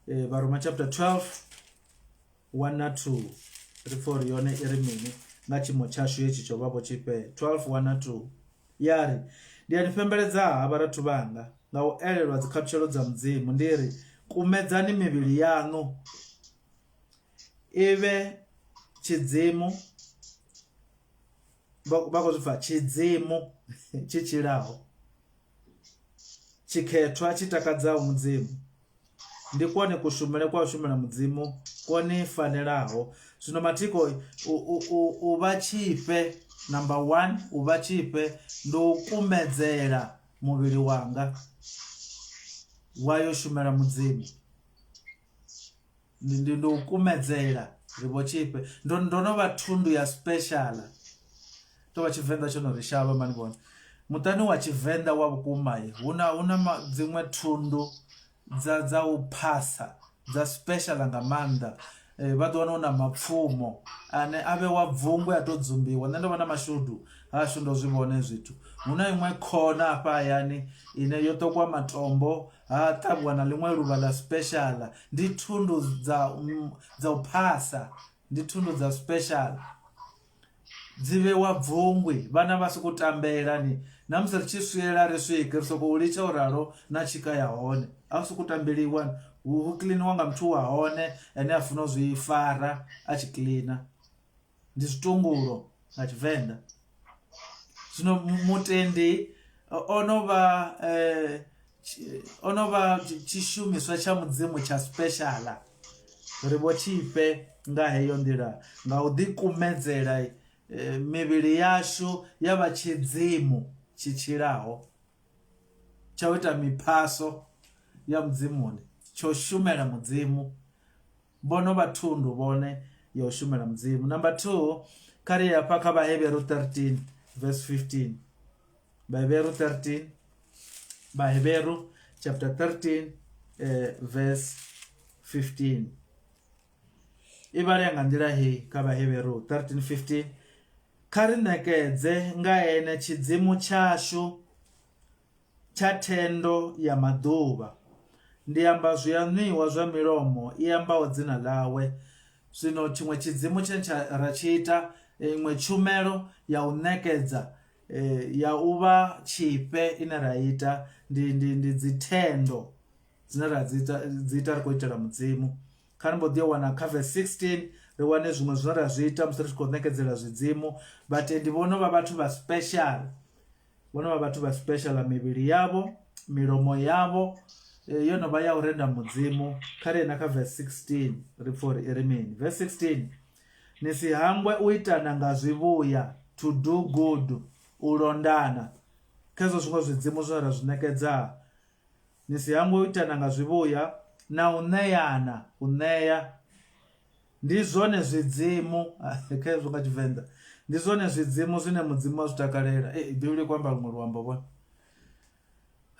vha Roma chapter 12 1 na 2 ri pfha uri yone i ri mini nga tshiimo tshashu hetshi tsho vha vho tshifhe 12 1 na 2 ya ri ndi a ni fhembeledza-ha vharathu vhanga nga u elelwa dzikhathutshelo dza mudzimu ndi ri kumedzani mivhili yaṋu i vhe tshidzimu vha khou zwi pfa tshidzimu tshi tshilaho tshikhethwa tshi takadzaho mudzimu Ndi kwone kushumele kwa u shumela Mudzimu kwo ni fanelaho. Zwino mathiko u vha tshifhe, number 1, u vha tshifhe ndi u kumedzela muvhili wanga wa yo shumela Mudzimu. Ndi, ndi, ndi u kumedzela ri vho tshifhe. Ndo, ndo no vha thundu ya special. To vha Tshivenḓa tsho no ri shavha mani vhone. Muṱani wa Tshivenḓa wa vhukuma hu na hu na dziṅwe thundu dza dza u phasa dza special nga maanḓa. Vha ḓo wana hu na mapfhumo ane a vhewa bvungwe a to dzumbiwa. Nṋe ndo vha na mashudu hashu ndo zwi vhona hezwi zwithu. Hu na iṅwe khona hafha hayani ine yo ṱokiwa matombo ha ṱavhiwa na ḽiṅwe luvha ḽa special ndi thundu dza dza u phasa ndi thundu dza special dzi vhewa bvungwi vhana vha sokou tambela ni na musi ri tshi swiela ri swike ri sokou litsha u ralo na tshika ya hone a hu sokou tambeliwa hu kiḽiniwa nga muthu wa hone ane a funa u zwi fara a tshi kiḽina ndi zwitungulo nga tshivenḓa zwino mutendi o no vha o no vha tshishumiswa tsha mudzimu tsha special ri vho tshifhe nga heyo nḓila nga u ḓi kumedzela mivhili yashu ya vha tshidzimu tshi tshilaho tsha u ita miphaso ya mudzimuni tsho shumela mudzimu. Vho no vha thundu vhone ya u shumela Mudzimu. Number 2, kha ri ye hafha kha Vhahevheru 13 verse 15. Vhahevheru 13 Vhahevheru chapter 13 eh, verse 15. I vhalea nga nḓila heyi kha Vhahevheru 13 15. Kha ri ṋekedze nga ene tshidzimu tshashu tsha thendo ya maḓuvha. Ndi amba zwiaṋwiwa zwa milomo i ambaho dzina ḽawe. Zwino tshiṅwe tshidzimu tshine tsha ra tshi ita, iṅwe tshumelo ya u ṋekedza ya u vha tshifhe ine ra ita ndi ndi ndi dzi thendo dzine ra dzi ita dzi ita ri khou itela Mudzimu. Kha ri mbo ḓi yo wana kha verse 16 ri wane zwiṅwe zwine ra zwi ita musi ri tshi khou ṋekedzela zwidzimu. Vhatendi vho no vha vhathu vha special. Vho no vha vhathu vha special mivhili yavho, milomo yavho eh, yo no vha ya u renda Mudzimu. Kha ri ye na kha verse 16 ri pfe uri i ri mini. Verse 16 ni si hangwe u itana nga zwivhuya, to do good, u londana. Khezwo zwiṅwe zwidzimu zwine ra zwi ṋekedza ni si hangwe u itana nga zwivhuya na u ṋeana, u ṋea. Ndi zwone zwidzimu khezwo nga Tshivenḓa ndi zwone zwidzimu zwine Mudzimu a zwi takalela. Ee Bivhili i khou amba luṅwe luambo vhone.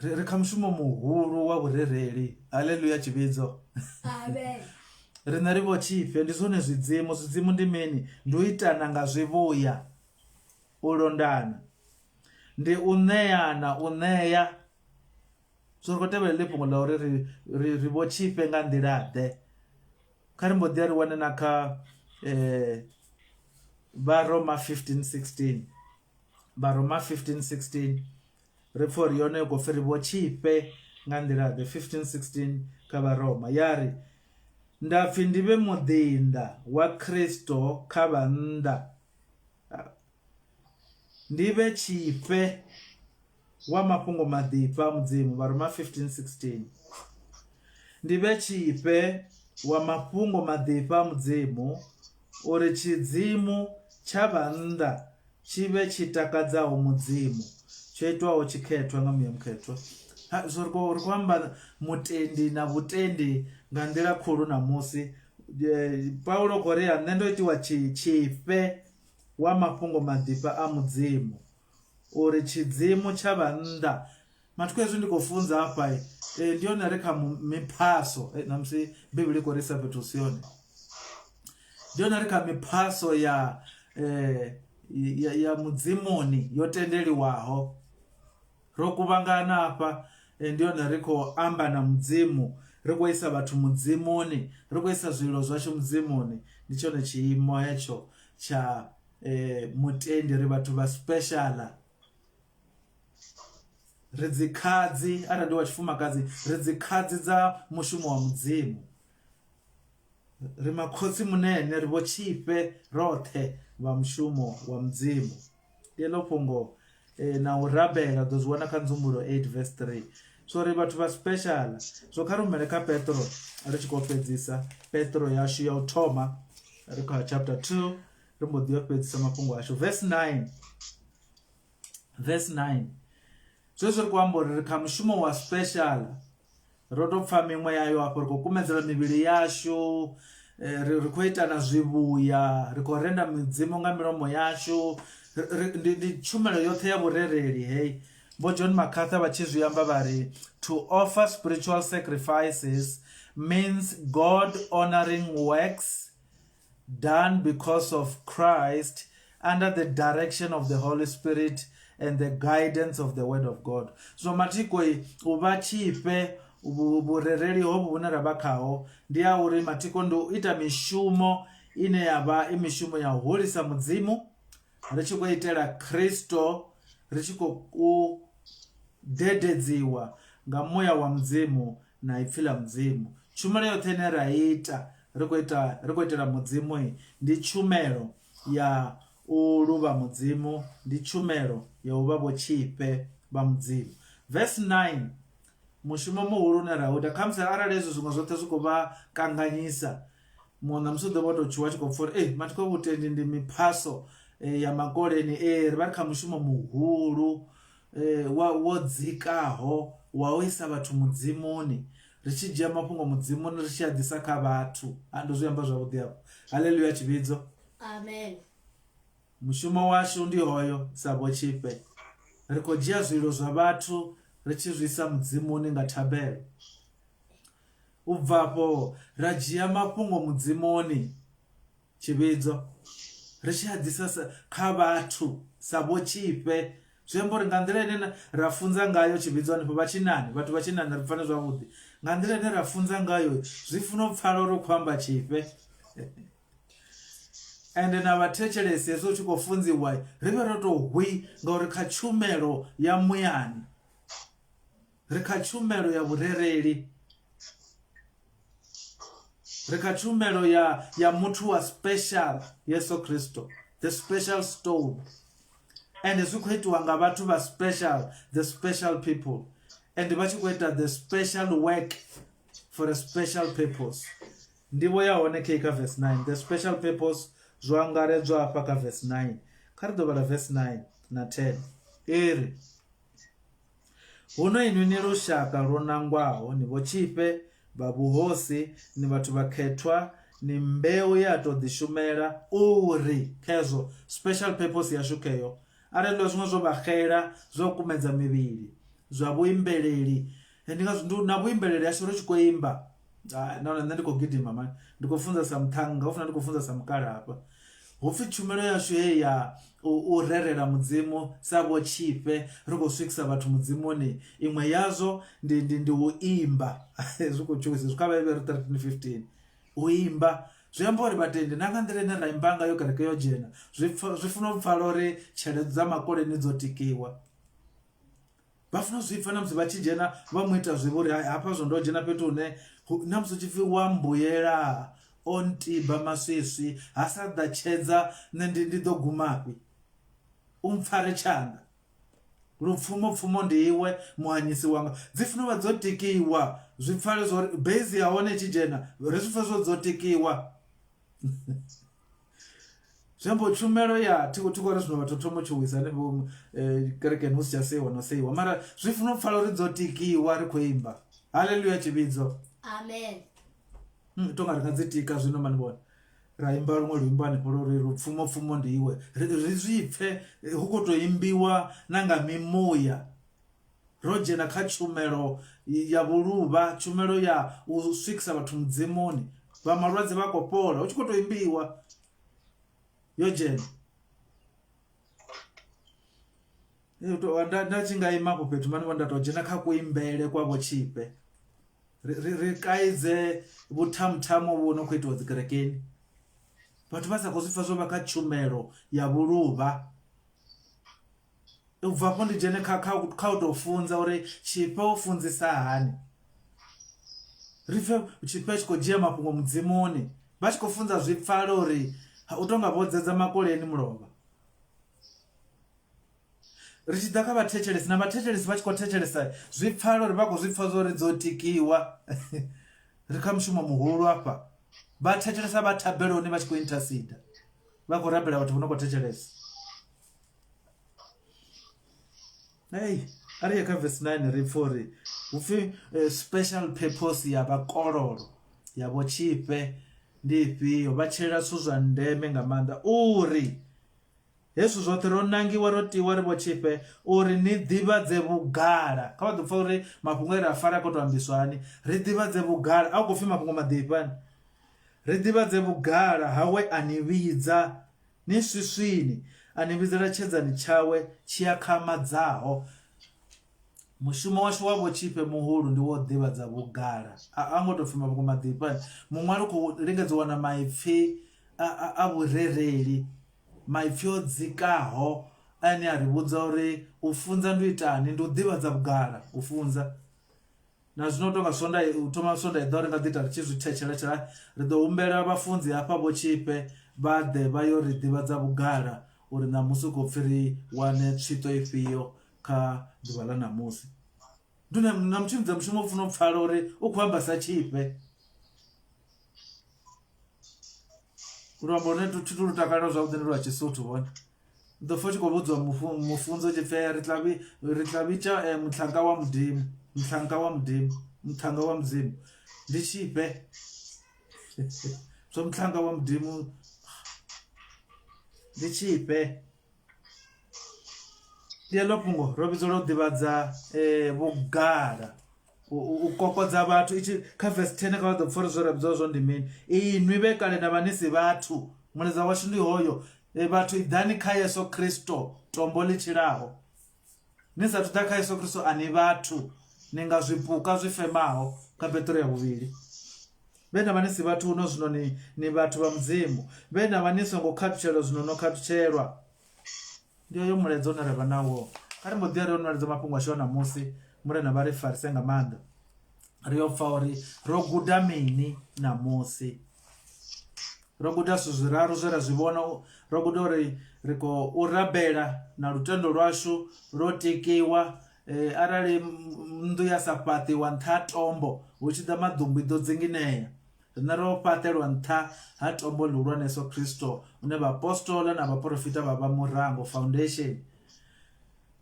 Ri ri kha mushumo muhulu wa vhurereli haleluya tshivhidzo. Amen. Riṋe ri vho tshifhe ndi zwone zwidzimu zwidzimu ndi mini ndi u itana nga zwivhuya u londana ndi u ṋeana u ṋea so ri khou tevhelela ḽi fhungo ḽa uri ri ri ri vho tshifhe nga nḓila ḓe. Kha ri mbo ḓi ya ri wane na kha Vharoma 15:16 Vharoma 15:16 ri pfha uri yone i khou pfhi ri vho tshifhe nga nḓila ḓe 15:16 kha Vharoma ya ri nda pfhi ndi vhe muḓinḓa wa Kristo kha vhannḓa ndi vhe tshifhe wa mafhungo maḓifha a Mudzimu Vharoma 15:16 Ndi vhe tshifhe wa mafhungo maḓifha a Mudzimu uri tshidzimu tsha vhannḓa tshi vhe tshi takadzaho Mudzimu tsho itwaho tshikhethwa nga Muya Mukhethwa. Ha, so ri khou ri khou amba mutendi na vhutendi nga nḓila khulu ṋamusi. Paulo khou ri a nṋe ndo itiwa tshi tshifhe wa mafhungo maḓifha a Mudzimu uri tshidzimu tsha vhannḓa mathukhu hezwi ndi khou funza hafha e, ndi yone ri kha miphaso e, ṋamusi bivhili i khou ri isa fhethu hu si yone ndi yone ri kha miphaso ya, e, ya ya mudzimuni yo tendeliwaho ro kuvhangana hafha e, ndi yone ri khou amba na mudzimu ri khou isa vhathu mudzimuni ri khou isa zwililo zwashu mudzimuni ndi tshone tshiimo hetsho tsha e, mutendi ri vhathu vha special ri dzikhadzi arali ndi wa tshifumakadzi ri dzikhadzi dza mushumo wa mudzimu ri makhotsi munene ri vho tshifhe roṱhe vha mushumo wa mudzimu ndi heḽo fhungo eh, na u rabela ḓo zwi wana kha nzumbululo 8 verse 3 so ri vhathu vha special so kha rumele kha petro ri tshi khou fhedzisa petro yashu ya u thoma ri kha chapter 2 ri mbo ḓi yo fhedzisa mafhungo ashu verse 9 verse 9 zwezwi ri khou amba uri ri kha mushumo wa special ro tou pfha miṅwe yayo afho ri khou kumedzela mivhili yashu eh, ri ri khou ita na zwivhuya ri khou renda midzimu nga milomo yashu ndi, ndi tshumelo yoṱhe ya vhurereli hei vho John MacArthur vha tshi zwi amba vha ri to offer spiritual sacrifices means God honoring works done because of Christ under the direction of the Holy Spirit and the guidance of the Word of God. So mathiko u vha tshifhe vhurereli hovhu vhune ra vha khaho ndi ya uri mathiko ndi u ita mishumo ine ya vha i mishumo ya u hulisa Mudzimu ri tshi khou itela Kristo ri tshi khou dededziwa nga muya wa Mudzimu na ipfi ḽa Mudzimu. Tshumelo yoṱhe ine ra ita ri khou ita ri khou itela Mudzimu ndi tshumelo ya u luvha Mudzimu, ndi tshumelo ya u vha vhotshifhe vha Mudzimu. Verse 9 mushumo muhulu une ra u ita khamusi arali hezwi zwiṅwe zwoṱhe zwi khou vha kanganyisa muṅwe na musi u ḓo vha tou tshuwa tshi khou pfha uri ei mathiko vhutendi ndi miphaso eh, ya makoleni ee ri vha ri kha mushumo muhulu eh, wa wo dzikaho wa u isa vhathu mudzimuni ri tshi dzhia mafhungo mudzimuni ri tshi a ḓisa kha vhathu a ndo zwi amba zwavhuḓi afho haleluya tshivhidzo amen mushumo washu ndi hoyo sa vhotshifhe ri khou dzhia zwilo zwa vhathu ri tshi zwi isa mudzimuni nga thabelo u bva afho ra dzhia mafhungo mudzimuni tshivhidzo ri tshi a ḓisa kha vhathu sa vhotshifhe zwi amba uri nga nḓila ine ra funza ngayo tshivhidzo hanefho vha tshinani vhathu vha tshinani ri pfane zwavhuḓi nga nḓila ine ra funza ngayo zwi funa u pfala uri u khou amba tshifhe ende na vhathetshelesi hezwi u tshi khou funziwa ri vhe ro tou hwi ngauri kha tshumelo ya muyani ri kha tshumelo ya vhurereli ri kha tshumelo ya ya muthu wa special Yesu Kristo the special stone and zwi khou itiwa nga vhathu vha special the special people and vha tshi khou ita the special work for a special purpose ndivho ya hone khe kha verse 9 the special purpose zwo angaredzwa hafha kha verse 9 kha ri ḓo vhala verse 9 na 10 iri Huno inwi ni lushaka lwo nangwaho, ni vhotshifhe vha vhuhosi, ni vhathu vhakhethwa, ni mbeu ye a tou ḓishumela, uri, khezwo, special purpose yashu kheyo. Arali ḽa zwiṅwe zwo vha xela, zwa u kumedza mivhili, zwa vhuimbeleli, ndi ngazwo ndi na vhuimbeleli hashu ri tshi khou imba, nahone nṋe ndi khou gidima mani, ndi khou funza sa muṱhannga, hu funa ndi khou funza sa mukalaha hafha. Hu pfi tshumelo yashu heyi ya u rerela Mudzimu sa vhotshifhe ri khou swikisa vhathu Mudzimuni, iṅwe yazwo ndi, ndi, ndi u imba. Zwi khou tshuwisa zwi kha Vhahevheru 13:15. U imba zwi amba uri vhatendi na nga nḓila ine ra imba ngayo kereke yo dzhena zwi zwi funa u pfala uri tshelede dza makoleni dzo tikiwa. Vha funa u zwi pfa na musi vha tshi dzhena vha mu ita zwivhi uri hai hafha zwo ndo dzhena fhethu hune na musi u tshi pfi wa mbuyela o ntiba maswiswi ha sa ḓa tshedza nṋe ndi ndi ḓo gumafhi u mpfare tshanḓa lupfumo pfumo ndi iwe muhanyisi wanga dzi funa u vha dzo tikiwa zwi pfale zwo uri base ya hone i tshi dzhena ri zwi pfe zwo dzo tikiwa zwi amba tshumelo ya thi thi khou ri zwino vhathu thoma u tshuwisa hanefho eh, kerekeni hu si tsha seiwa no seiwa mara zwi funa u pfala uri dzo tikiwa ri khou imba haleluya tshivhidzo amen hmm, tonga ri nga dzi tika zwino mani vhona ra imba luṅwe luimbo hanefho lwo ri lupfumo pfumo ndi iwe ri zwi pfe eh, hu khou tou imbiwa na nga mimuya ro dzhena kha tshumelo ya vhuluvha tshumelo ya u swikisa vhathu mudzimuni vha malwadze vha khou fhola hu tshi khou tou imbiwa yo dzhena nda tshi nga ima afho fhethu mani nda tou dzhena kha kuimbele kwa vhotshifhe ri ri kaidze vhuthamuthamu vhu no khou itiwa dzikerekeni vhathu vha sa khou zwi pfa zwo vha kha tshumelo ya vhuluvha U bva afho ndi dzhene kha kha kha u tou funza uri tshifhe u funzisa hani ri pfe tshifhe a tshi khou dzhia mafhungo mudzimuni vha tshi khou funza zwi pfala uri u tonga vho dzedza makoleni mulovha ri tshi ḓa kha vhathetshelesi na vhathetshelesi vha tshi khou thetshelesa zwi pfala uri vha khou zwi pfa zwa uri dzo tikiwa ri kha mushumo muhulu afha vha thetshelesa vha thabeloni vha tshi khou intercede vha khou rabela vhathu vho no khou thetshelesa Hey, a ri ye kha verse 9 ri pfhe uri hu pfi eh, special purpose ya vhakololo ya vhotshifhe ndi ifhio vha tshilela zwithu zwa ndeme nga maanḓa uri Hezwi zwoṱhe ro nangiwa ro tiwa ri vhotshifhe uri ni ḓivhadze vhugala. Kha vha ḓo pfa uri mafhungo e ra fara a khou tou ambiswa hani. Ri ḓivhadze vhugala, a hu khou pfi mafhungo maḓifha ni. Ri ḓivhadze vhugala ha we a ni vhidza ni swiswini, a ni vhidzela tshedzani tshawe tshi akhamadzaho. Mushumo washu wa vhotshifhe muhulu ndi wa u ḓivhadza vhugala. A a ngo tou pfi mafhungo maḓifha. Muṅwali u khou lingedza u wana maipfi a, a, a vhurereli, maipfi o dzikaho ane a ri vhudza uri u funza ndi u itani, ndi u ḓivhadza vhugala, u funza. Na zwino u tonga Swonda u thoma Swonda i ḓo ri nga ḓi ita ri tshi zwi thetsheletshela, ri ḓo humbela vhafunzi hafha vhotshifhe vha ḓe vha yo ri ḓivhadza vhugala uri ṋamusi hu khou pfi ri wane tswito ifhio kha ḓuvha ḽa ṋamusi. Ndi na, na mutshimbidza mushumo u funa u pfala uri u khou amba sa tshifhe. Luambo lune thi tu lu takalela zwavhuḓi ndi lwa Tshisuthu vhone. U ḓo pfha u tshi khou vhudziwa mufunzi u tshi pfhi ri tla ri tla vhidza muṱhannga wa mudzimu muṱhannga wa mudzimu muṱhannga wa mudzimu ndi tshifhe zwa muṱhannga wa mudzimu ndi tshifhe. Ndi heḽo fhungo ro vhidzelwa u ḓivhadza vhugala u kokodza vhathu i tshi kha verse 10 kha vha ḓo pfha uri zwe ra vhidziwa zwone ndi mini inwi vhe kale na vha ni si vhathu mulaedza washu ndi hoyo vhathu iḓani kha Yesu Kristo tombo ḽi tshilaho ni sathu ḓa kha Yesu Kristo a ni vhathu ni nga zwipuka zwi femaho kha Petro ya vhuvhili vhe na vha ni si vhathu huno zwino ni ni vhathu vha Mudzimu vhe na vha ni songo khathutshelwa zwino no khathutshelwa Ndi hoyo mulaedza une ra vha nawo. Kha ri mbo ḓi ya ri yo nweledza mafhungo ashu a ṋamusi, Murena vha ri farise nga maanḓa. Ri yo pfa uri ro guda mini ṋamusi. Ro guda zwithu zwiraru zwe ra zwi vhona, ro guda uri ri khou u rabela na lutendo lwashu lwo tikiwa arali nnḓu ya sa fhaṱiwa nṱha ha tombo hu tshi ḓa maḓumbu i ḓo dzinginea. Riṋe ro fhaṱelwa nṱha ha tombo ḽihulwane Yesu Kristo, hune vhaapostola na vhaporofita vha vha murango, foundation.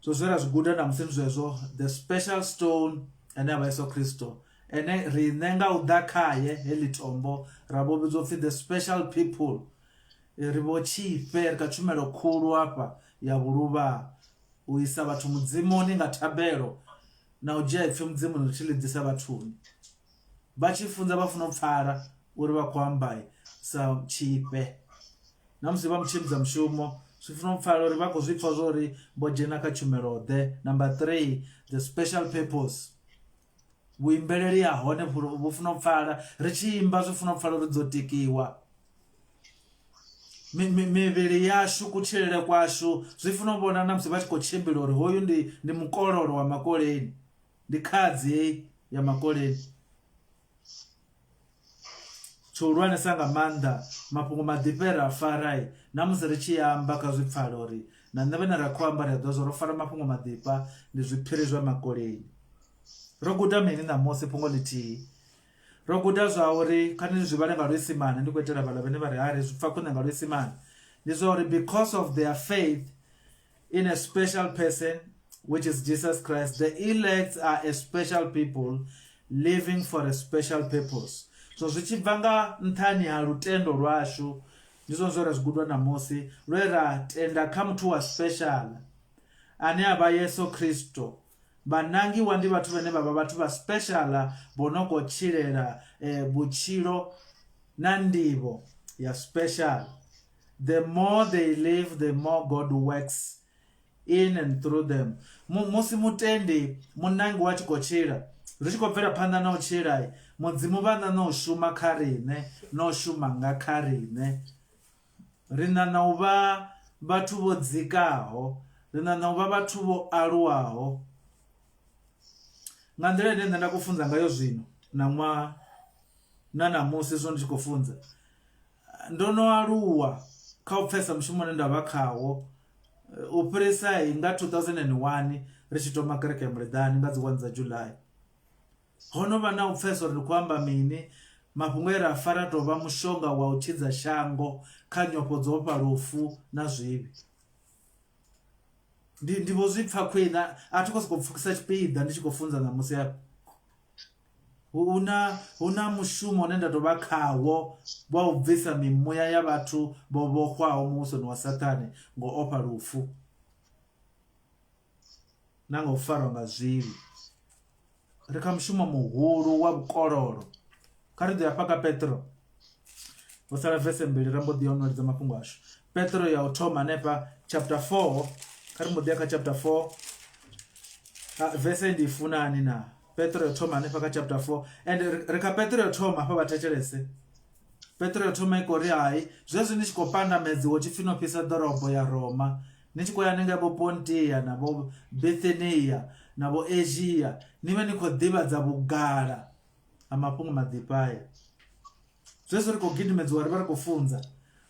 So zwe ra zwi guda ṋamusi ndi zwezwo, the special stone ane a vha Yesu Kristo, ene riṋe nga u ḓa khaye heḽi tombo ra vho vhidzwa upfhi the special people. Ri vho tshifhe, ri kha tshumelo khulu hafha ya vhuluvha, u isa vhathu mudzimuni nga thabelo na u dzhia ipfi mudzimuni ri tshi ḽi ḓisa vhathuni. Vha tshi funza vha funa u pfala uri vha khou amba sa tshifhe na musi vha mutshimbidza mushumo zwi funa u pfala uri vha khou zwi pfha zwa uri vho dzhena kha tshumelo ḓe. Number 3 the special purpose vhuimbeleli ha hone vhu funa u pfala ri tshi imba zwi funa u pfala uri dzo tikiwa mivhili yashu kutshilele kwashu zwi funa u vhona na musi vha tshi khou tshimbila uri hoyu ndi ndi mukololo wa makoleni. Ndi khadzi heyi ya makoleni. Tshihulwanesa nga maanḓa mafhungo maḓifha e ra a fara na musi ri tshi amba kha zwi pfale uri na nṋe vhane ra khou amba ri a ḓivha zwa ro fara mafhungo maḓifha ndi zwiphiri zwa makoleni. Ro guda mini ṋamusi fhungo ḽithihi? Ro guda zwa uri kha ndi zwi vhale nga luisimane ndi khou itela vhaḽa vhane vha ri ha ri zwi pfa khwine nga luisimane ndi zwa uri because of their faith in a special person which is Jesus Christ the elect are a special people living for a special purpose so zwi tshi bva nga nṱhani ha lutendo lwashu ndi zwone zwe ra zwi gudwa ṋamusi lwe ra tenda kha muthu wa special ane a vha Yesu Kristo vhanangiwa ndi vhathu vhane vha vha vhathu vha special vho no khou tshilela vhutshilo na ndivho ya special The more they live, the more God works in and through them. Musi mutendi munangi wa tshi khou tshila, ri tshi khou bvela phanḓa na u tshila, Mudzimu vha ṋaṋa u shuma kha riṋe na u shuma nga kha riṋe. Ri ṋaṋa u vha vhathu vho dzikaho, ri ṋaṋa u vha vhathu vho aluwaho nga nḓila ine nṋe nda khou funza ngayo zwino na ṅwaha na ṋamusi zwino ndi tshi khou funza. Ndo no aluwa kha u pfhesesa mushumo une nda vha khawo u fhirisa nga 2001 ri tshi thoma kereke ya Muleḓane nga dzi 1 dza July. Ho no vha na u pfhesesa uri ndi khou amba mini, mafhungo e ra a fara a tou vha mushonga wa u tshidza shango kha nyofho dzo ofha lufu na zwivhi. Ndi ndi vho zwi pfha khwine a thi khou sokou pfukisa tshipiḓa ndi tshi khou funza ṋamusi hafha. Hu na hu na mushumo une nda tou vha khawo wa u bvisa mimuya ya vhathu vho vhofhwaho muvhusoni wa Saṱhane ngo ofha lufu na nga u farwa nga zwivhi. Ri kha mushumo muhulu wa vhukololo. Kha ri ḓo ya hafha kha Petro. Ho sala vese mbili ra mbo ḓi ya u nweledza mafhungo ashu. Petro ya u thoma hanefha chapter 4 kha ri mbo ḓi ya kha chapter 4 vese ndi i funani na Petro ya thoma hanefha kha chapter 4 and ri kha Petro ya thoma hafha vha thetshelese Petro ya thoma i khou ri hai zwezwi ni tshi khou pandamedziwa tshi pfi no fhisa ḓorobo ya Roma ni tshi khou ya hanengei vho Pontia na vho Bithinia na vho Asia ni vhe ni khou ḓivhadza vhugala ha mafhungo maḓifha aya zwezwi ri khou gidimedziwa ri vha ri khou funza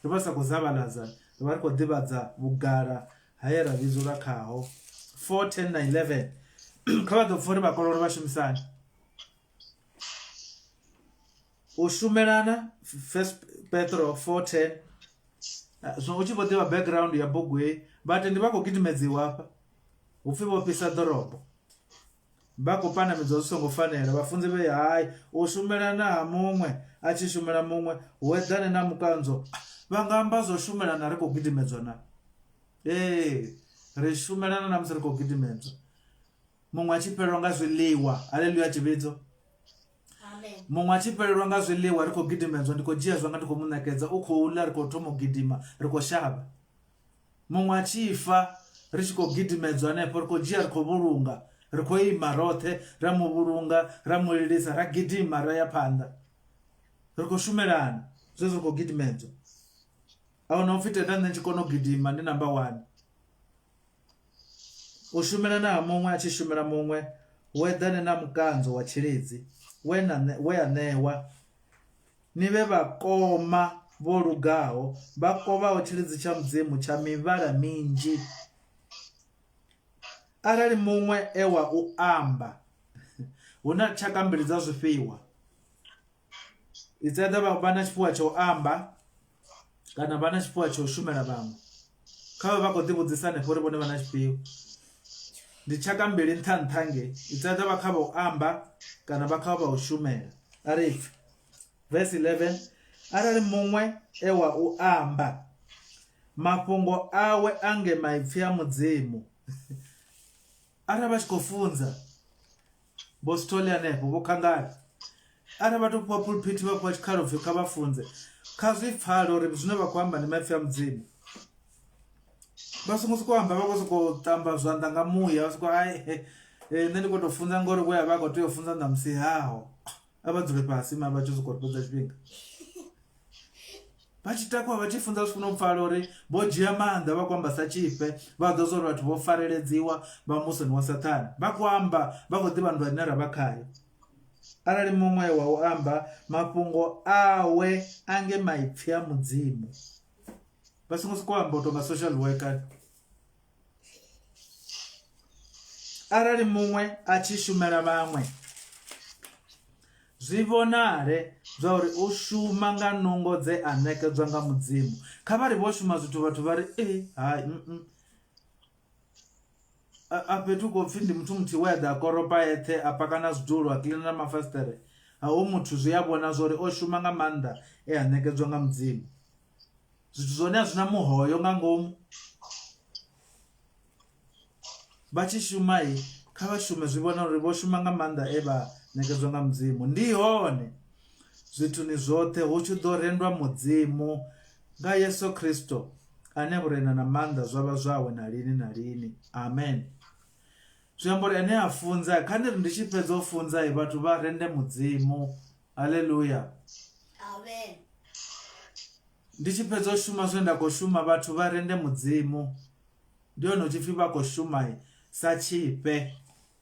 ri vha sa khou zavhaladza ri vha ri khou ḓivhadza vhugala haye ra vhidzulwa khaho 4 10 na 11 kha vha ḓo pfa uri vhakololo vha shumisani u shumelana first petro 4 10 zwino u tshi vho ḓivha background ya bugu heyi vhatendi vha khou gidimedziwa hafha hupfi vho fhisa ḓorobo vha khou pandamedzwa zwi songo fanela vhafunzi vhe hai u shumelana ha muṅwe a tshi shumela muṅwe hu eḓane na mukanzo vha nga amba zwo shumelana ri khou gidimedzwa na ee ri shumelana na musi ri khou gidimedzwa muṅwe a tshi fhelelwa nga zwiḽiwa haleluya tshivhidzo muṅwe a tshi fhelelwa nga zwiḽiwa ri khou gidimedzwa ndi khou dzhia zwanga ndi khou mu ṋekedza u khou ḽa ri khou thoma u gidima ri khou shavha Muṅwe a tshi fa ri tshi khou gidimedzwa hanefho, ri khou dzhia ri khou vhulunga, ri khou ima roṱhe ra mu vhulunga, ra mu lilisa, ra gidima ra ya phanḓa. Ri khou shumelana zwezwi ri khou gidimedzwa. A huna upfhi tenda nṋe ndi tshi kona u gidima ndi number one. U shumelana ha muṅwe a tshi shumela muṅwe hu eḓane na mukanzo wa tshilidzi we na we a ṋewa. Ni vhe vhakoma vho lugaho, vha kovhaho tshilidzi tsha Mudzimu tsha mivhala minzhi. Arali muṅwe e wa u amba, hu na tshaka mbili dza zwifhiwa. It's either vha vha na tshifhiwa tsha u amba kana vha na tshifhiwa tsha u shumela vhaṅwe. Kha vha vha khou ḓivhudzisa hanefho uri vhone vha na tshifhio. Ndi tshaka mbili nṱha nṱha ngei. It's either vha kha vha u amba kana vha kha vha u shumela. A ri pfi. Verse 11 Arali muṅwe e wa u amba, mafhungo awe a nge maipfi a Mudzimu. Arali vha tshi khou funza vho Sithole hanefho vho Khangala, arali vha tou fhiwa phuluphithi vha fhiwa tshikhala upfhi kha vha funze, kha zwi pfale uri zwine vha khou amba ndi maipfi a Mudzimu. Vha songo sokou amba vha khou sokou ṱamba zwanḓa nga muya vha sokou ai nṋe ndi khou tou funza ngori we a vha a khou tea u funza ṋamusi haho. A vha dzule fhasi mara vha tshi sokou ri fhedza tshifhinga. Vha tshi takuwa vha tshi funza zwi funa u pfala uri vho dzhia maanḓa vha khou amba sa tshifhe vha ḓo zwa uri vhathu vho fareledziwa vha muvhusoni wa sathane vha khou amba vha khou ḓivha nndwa ine ra vha khayo. Arali muṅwe wa u amba mafhungo awe a nge maipfi a Mudzimu vha songo sokou amba u tou nga social worker. Arali muṅwe a tshi shumela vhaṅwe, zwi vhonale zwa uri u shuma nga nungo dze a ṋekedzwa nga Mudzimu. Kha vha ri vho shuma zwithu vhathu vha ri ee hai mm a fhethu khou pfhi ndi muthu muthihi we a ḓa a koropa eṱhe a paka na zwidulo a kiḽina na mafasiṱere ha hoyu muthu zwi a vhona zwori o shuma nga maanḓa e a ṋekedzwa nga Mudzimu. Zwithu zwa hone a zwi na muhoyo nga ngomu vha tshi shuma kha vha shume zwi vhona uri vho shuma nga maanḓa e vha nekedzwa nga mudzimu ndi hone zwithuni zwoṱhe hu tshi ḓo rendwa mudzimu nga Yesu Kristo ane vhurena na maanḓa zwa vha zwawe na lini na lini amen. Zwi amba uri ane a funza kha ndi ri ndi tshi fhedza u funza vhathu vha rende mudzimu haleluya. Amen. Ndi tshi fhedza u shuma zwine nda khou shuma vhathu vha rende mudzimu ndi hone hu tshi pfhi vha khou shuma sa tshifhe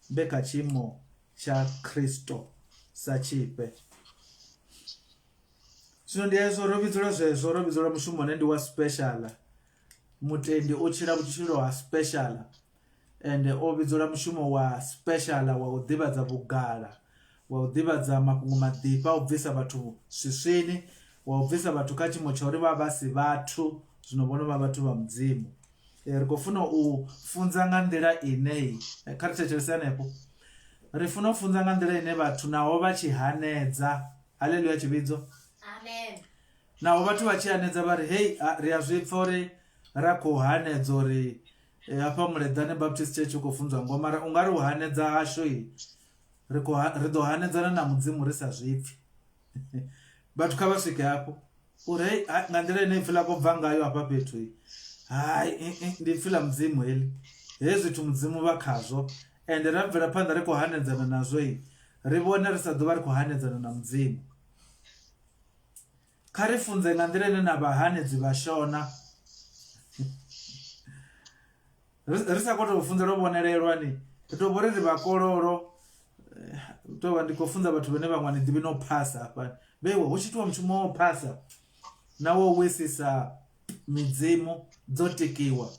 vhe kha tshiimo tsha Kristo sa tshifhe. Zwino ndi hezwo ro vhidzelwa zwezwo ro vhidzelwa mushumo une ndi wa special mutendi u tshila vhutshilo ha special ende o vhidzelwa mushumo wa special wa u ḓivhadza vhugala wa u ḓivhadza mafhungo maḓifha a u bvisa vhathu swiswini wa u bvisa vhathu kha tshiimo tsha uri vha vha si vhathu zwino vho no vha vhathu vha mudzimu ri khou funa u funza nga nḓila ine kha ri thetshelese hanefho. Ri funa u funza nga nḓila ine vhathu naho vha tshi hanedza. Haleluya tshivhidzo. Amen. Naho vhathu vha tshi hanedza vha ri hei ri a zwi pfa uri ra khou hanedza uri eh, hafha Muleḓane Baptist Church u khou funzwa ngoho mara u nga ri u hanedza hashu ri khou ri ḓo hanedzana na Mudzimu ri sa zwi pfi. Vhathu kha vha swike hafho uri hei nga nḓila ine ipfi ḽa khou bva ngayo hafha fhethu hai ndi ipfi ḽa Mudzimu heḽi hezwi zwithu Mudzimu vha khazwo ende ra bvela phanḓa ri khou hanedzana nazwo ri vhone ri sa ḓo vha ri khou hanedzana na Mudzimu. Kha ri funze nga nḓila ine na vhahanedzi vha shona. Ri sa khou tou funza lwo vhonelelwa ni ri tou vhori ri vhakololo eh, tou vha ndi khou funza vhathu vhane vhaṅwe ni ḓivhi no phasa hafha vheiwe hu tshi itiwa mushumo wa u phasa na wo wisisa midzimu dzo tikiwa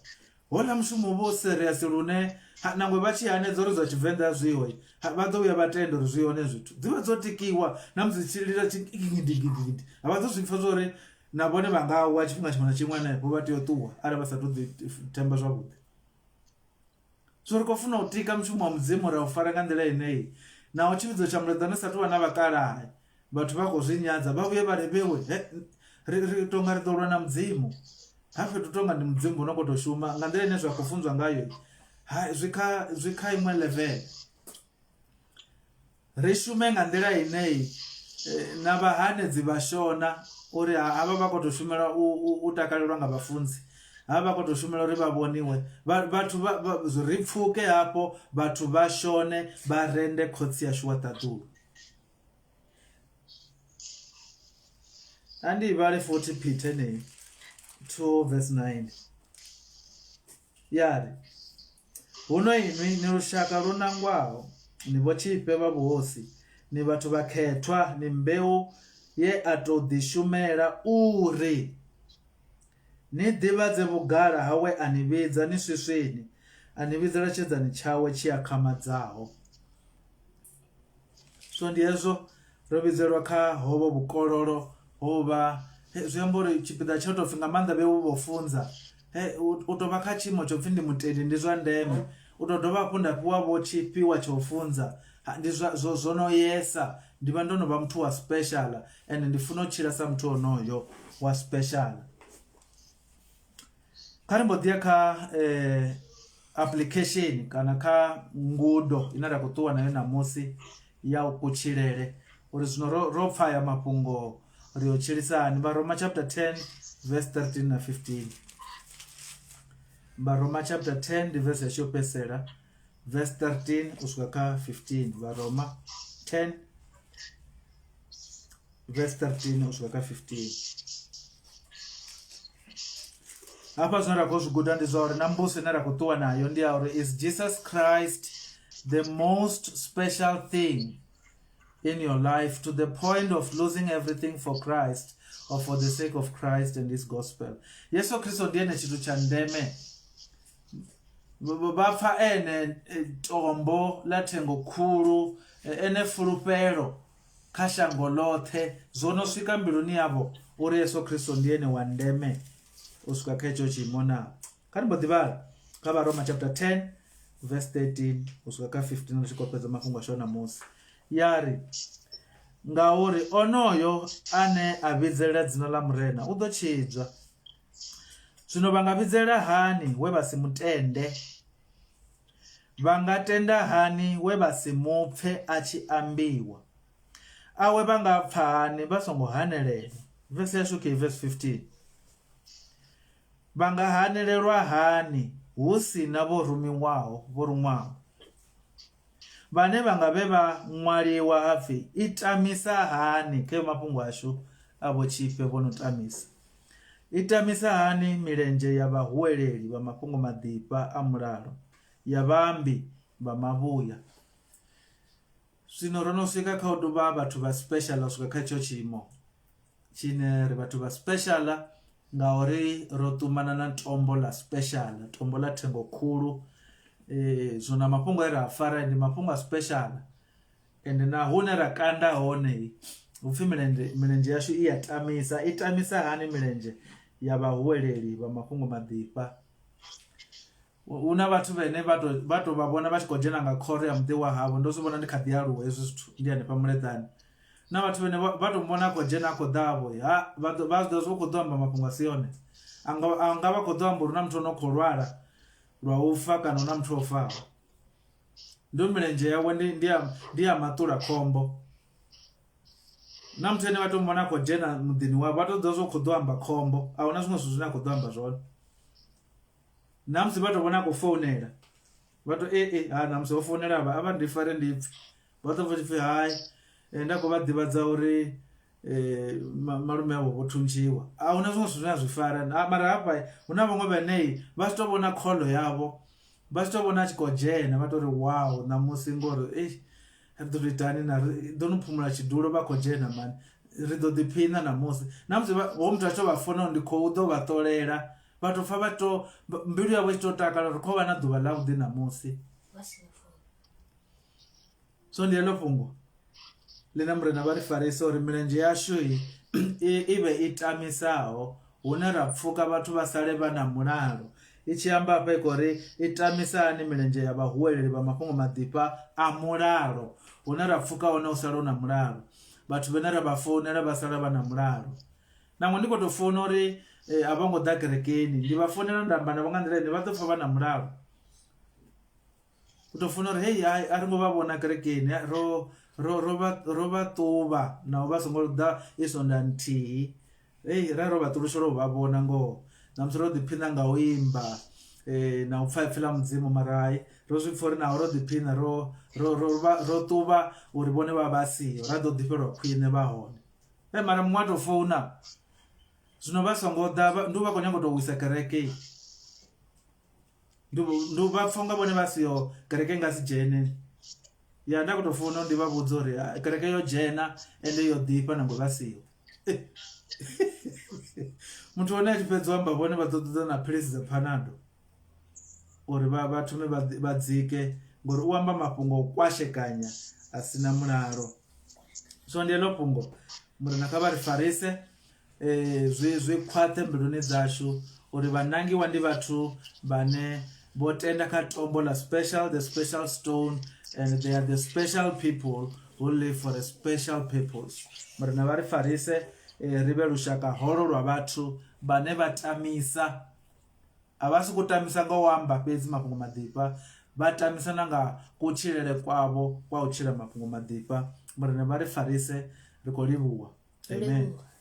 Houḽa mushumo u vha u serious lune nangwe vha tshi hanedza uri zwa Tshivenḓa a zwiho, vha ḓo vhuya vha tenda uri zwi hone zwithu. Dzi vha dzo tikiwa na musi dzi tshi lila tshi gigidi, a vha ḓo zwi pfa zwa uri na vhone vha nga wa tshifhinga tshiṅwe na tshiṅwe hanefho vha tea u ṱuwa arali vha sa tou ḓi themba zwavhuḓi. So ri khou funa u tika mushumo wa Mudzimu ra u fara nga nḓila yeneyi. Naho tshivhidzo tsha Muleḓane sa tou vha na vhakalaha, vhathu vha khou zwi nyadza vha vhuye vha ri vhewe ri ri tonga ri ḓo lwa na Mudzimu. Ha fhethu tonga ndi Mudzimu no khou tou shuma nga nḓila ine zwa khou funzwa ngayo ha zwi kha zwi kha iṅwe level. Ri shume nga nḓila ine eh, na vhahanedzi vha shona uri havha vha khou tou shumela u takalelwa nga vhafunzi havha vha khou tou shumela uri vha vhoniwe vhathu ri pfuke hafho vhathu vha shone vha rende khotsi ashu wa ṱaḓulu. A ndi i vhale futhi Peter yeneyi 2 verse 9 ya ri huno inwi ni lushaka lwo nangwaho ni vhotshifhe vha vhuhosi ni vhathu vhakhethwa ni mbeu ye a tou ḓishumela uri ni ḓivhadze vhugala ha we a ni vhidza ni swiswini a ni vhidzela tshedzani tshawe tshi akhamadzaho. So ndi hezwo ro vhidzelwa kha hovho vhukololo ho vha zwi amba uri tshipiḓa tsha tou pfhi nga maanḓa vhe vho funza u tou vha kha tshiimo tsho pfhi ndi mutendi ndi zwa ndeme u tou dovha hafhu nda fhiwa vho tshifhiwa tsha u funza ndi zwa zwo zwo no yesa ndi vha ndo no vha muthu wa special ende ndi funa u tshila sa muthu onoyo wa special. Kha ri mbo ḓi ya kha application kana kha ngudo ine ra khou ṱuwa nayo ṋamusi ya kutshilele uri zwino ro ro pfha haya mafhungo ri yo tshilisa hani. Vharoma chapter 10 verse 13 na 15. Vharoma chapter 10 ndi verse yashu yo fhedzisela verse 13 u swika kha 15. Vharoma 10 verse 13 u swika kha 15 hafha zwine ra khou zwi guda ndi zwa uri na mbuso ine ra khou ṱuwa nayo ndi ya uri is Jesus Christ the most special thing in your life to the point of losing everything for Christ or for the sake of Christ and his gospel. Yesu Kristo ndi ene tshithu tsha ndeme vha pfa ene eh, tombo ḽa thengo khulu eh, ene fulufhelo kha shango ḽoṱhe, zwo no swika mbiluni yavho uri Yesu Kristo ndi ene wa ndeme u swika kha hetsho tshiimo naa? Kha ri mbo ḓi vhala kha Vharoma chapter 10 verse 13 u swika kha 15 ri tshi khou fhedza mafhungo ashu a ṋamusi. Ya ri, Ngauri onoyo ane a vhidzelela dzina ḽa Murena u ḓo tshidzwa. Zwino vha nga vhidzelela hani we vha si mu tende? Vha nga tenda hani we vha si mu pfe a tshi ambiwa? Awe vha nga pfa hani vha songo hanelelwa? Vese yashu kei, verse 15. Vha nga hanelelwa hani hu si na vho rumiwaho, vho ruṅwaho? Vhane vha nga vhe vha ṅwaliwa ha pfi, I tamisa hani, khayo mafhungo ashu a vhotshifhe vho no tamisa. I tamisa hani milenzhe ya vhahuweleli vha mafhungo maḓifha a mulalo, ya vhaambi vha mavhuya. Zwino ro no swika kha u tou vha vhathu vha special u swika kha hetsho tshiimo tshine ri vhathu vha special ngauri ro ṱumana na tombo ḽa special, tombo ḽa thengo khulu. Zwino na mafhungo e ra a fara ndi mafhungo a special ende na hune ra kanda hone hupfi milenzhe milenzhe yashu i ya tamisa, i tamisa hani milenzhe ya vhahuweleli vha mafhungo maḓifha. Hu na vhathu vhane vha to vha to vha vhona vha tshi khou dzhena nga khoro ya muḓi wa havho ndo zwi vhona ndi kha ḓi aluwa hezwi zwithu ndi hanefha Muleḓane. Na vhathu vhane vha to muvhona a khou dzhena a khou ḓa vho ha vha ḓo vha zwi ḓivha zwa uri u khou ḓo amba mafhungo a si one. A nga a nga vha khou ḓo amba uri hu na muthu ano khou lwala lwa u fa kana hu na muthu o faho. Ndi uri milenzhe yawe ndi ndi ya ndi ya maṱula khombo. Na muthu ane vha to muvhona a khou dzhena muḓini wavho vha to ḓivha zwa uri u khou ḓo amba khombo ahuna zwiṅwe zwithu zwine a khou ḓo amba zwone. Na musi vha to vhona a khou founela vha to e e ha na musi ho founela avha a vha ndi fare ndi pfhe vha ḓo pfha tshipfi hai nda khou vha ḓivhadza uri malume avho vho thuntshiwa a huna zwiṅwe zwithu zwine a zwi fara mara hafha hu na vhaṅwe vhane vha tshi to vhona khoḽo yavho vha tshi to vhona a tshi khou dzhena vha tori wow ṋamusi ngori eish ri ḓo tou ita hani na ri ḓo no phumula tshidulo vha khou dzhena mani ri ḓo ḓiphina ṋamusi na musi hoyu muthu a tshi to vha founa uri ndi khou ḓo vha ṱolela vha to pfa vha to mbilu yavho i tshi to takala uri kho vha na ḓuvha ḽa vhuḓi ṋamusi so ndi heḽo fhungo ḽine murena vha ri farisa uri milenzhe yashu i vhe i tamisaho hune ra pfuka vhathu vha sale vha na mulalo i tshi amba hafha i khou ri i tamisa hani milenzhe ya vhahuweleli vha mafhungo maḓifha a mulalo hune ra pfuka hone u sala u na mulalo vhathu vhane ra vha founela vha sala vha na mulalo Nangwe ndi khou tou founa uri a vho ngo ḓa kerekeni ndi vha founela nda amba navho nga nḓila ine vha ḓo pfha vha na mulalo. U tou founa uri hei hai a ri ngo vha vhona kerekeni ro ro ro vha ro vha ṱuvha naho vha songo ḓa i sonda nthihi hei ra ro vha ṱulutshelwa u vha vhona ngoho ṋamusi ro ḓiphina nga u imba na u pfha ipfhi ḽa mudzimu mara hai ro zwi pfha uri naho ro ḓiphina ro ro ro ro ṱuvha uri vhone vha vha siho ra ḓo ḓifhelwa khwine vha hone. Hey, mara muṅwe a tou founa zwino vha songo ḓa ndi vha khou nyanga u tou wisa kereke ndi vha pfha unga vhone vha siho kereke nga si dzhene ya nda khou tou founa ndi vha vhudza uri ah, kereke yo dzhena ende yo ḓifha nangwe vha siho muthu hone a tshi fhedza u amba vhone vha ḓo ṱoḓa na philisi dza panado uri vha vha thome vha dzike ngori u amba mafhungo o kwashekanya a sina mulalo so ndi heḽo fhungo murena kha vha ri farise zwi zwi khwaṱhe mbiluni dzashu uri vhanangiwa ndi vhathu vhane vho tenda kha tombo ḽa special the special stone and they are the special people who live for a special purpose murena vha ri farise ri vhe lushaka holo lwa vhathu vhane vha tamisa A vha sokou tamisa nga u amba fhedzi mafhungo maḓifha, vha tamisa na nga kutshilele kwavho kwa u tshila mafhungo maḓifha. Murena vha ri farise, ri khou livhuwa. Amen. Livhuwa.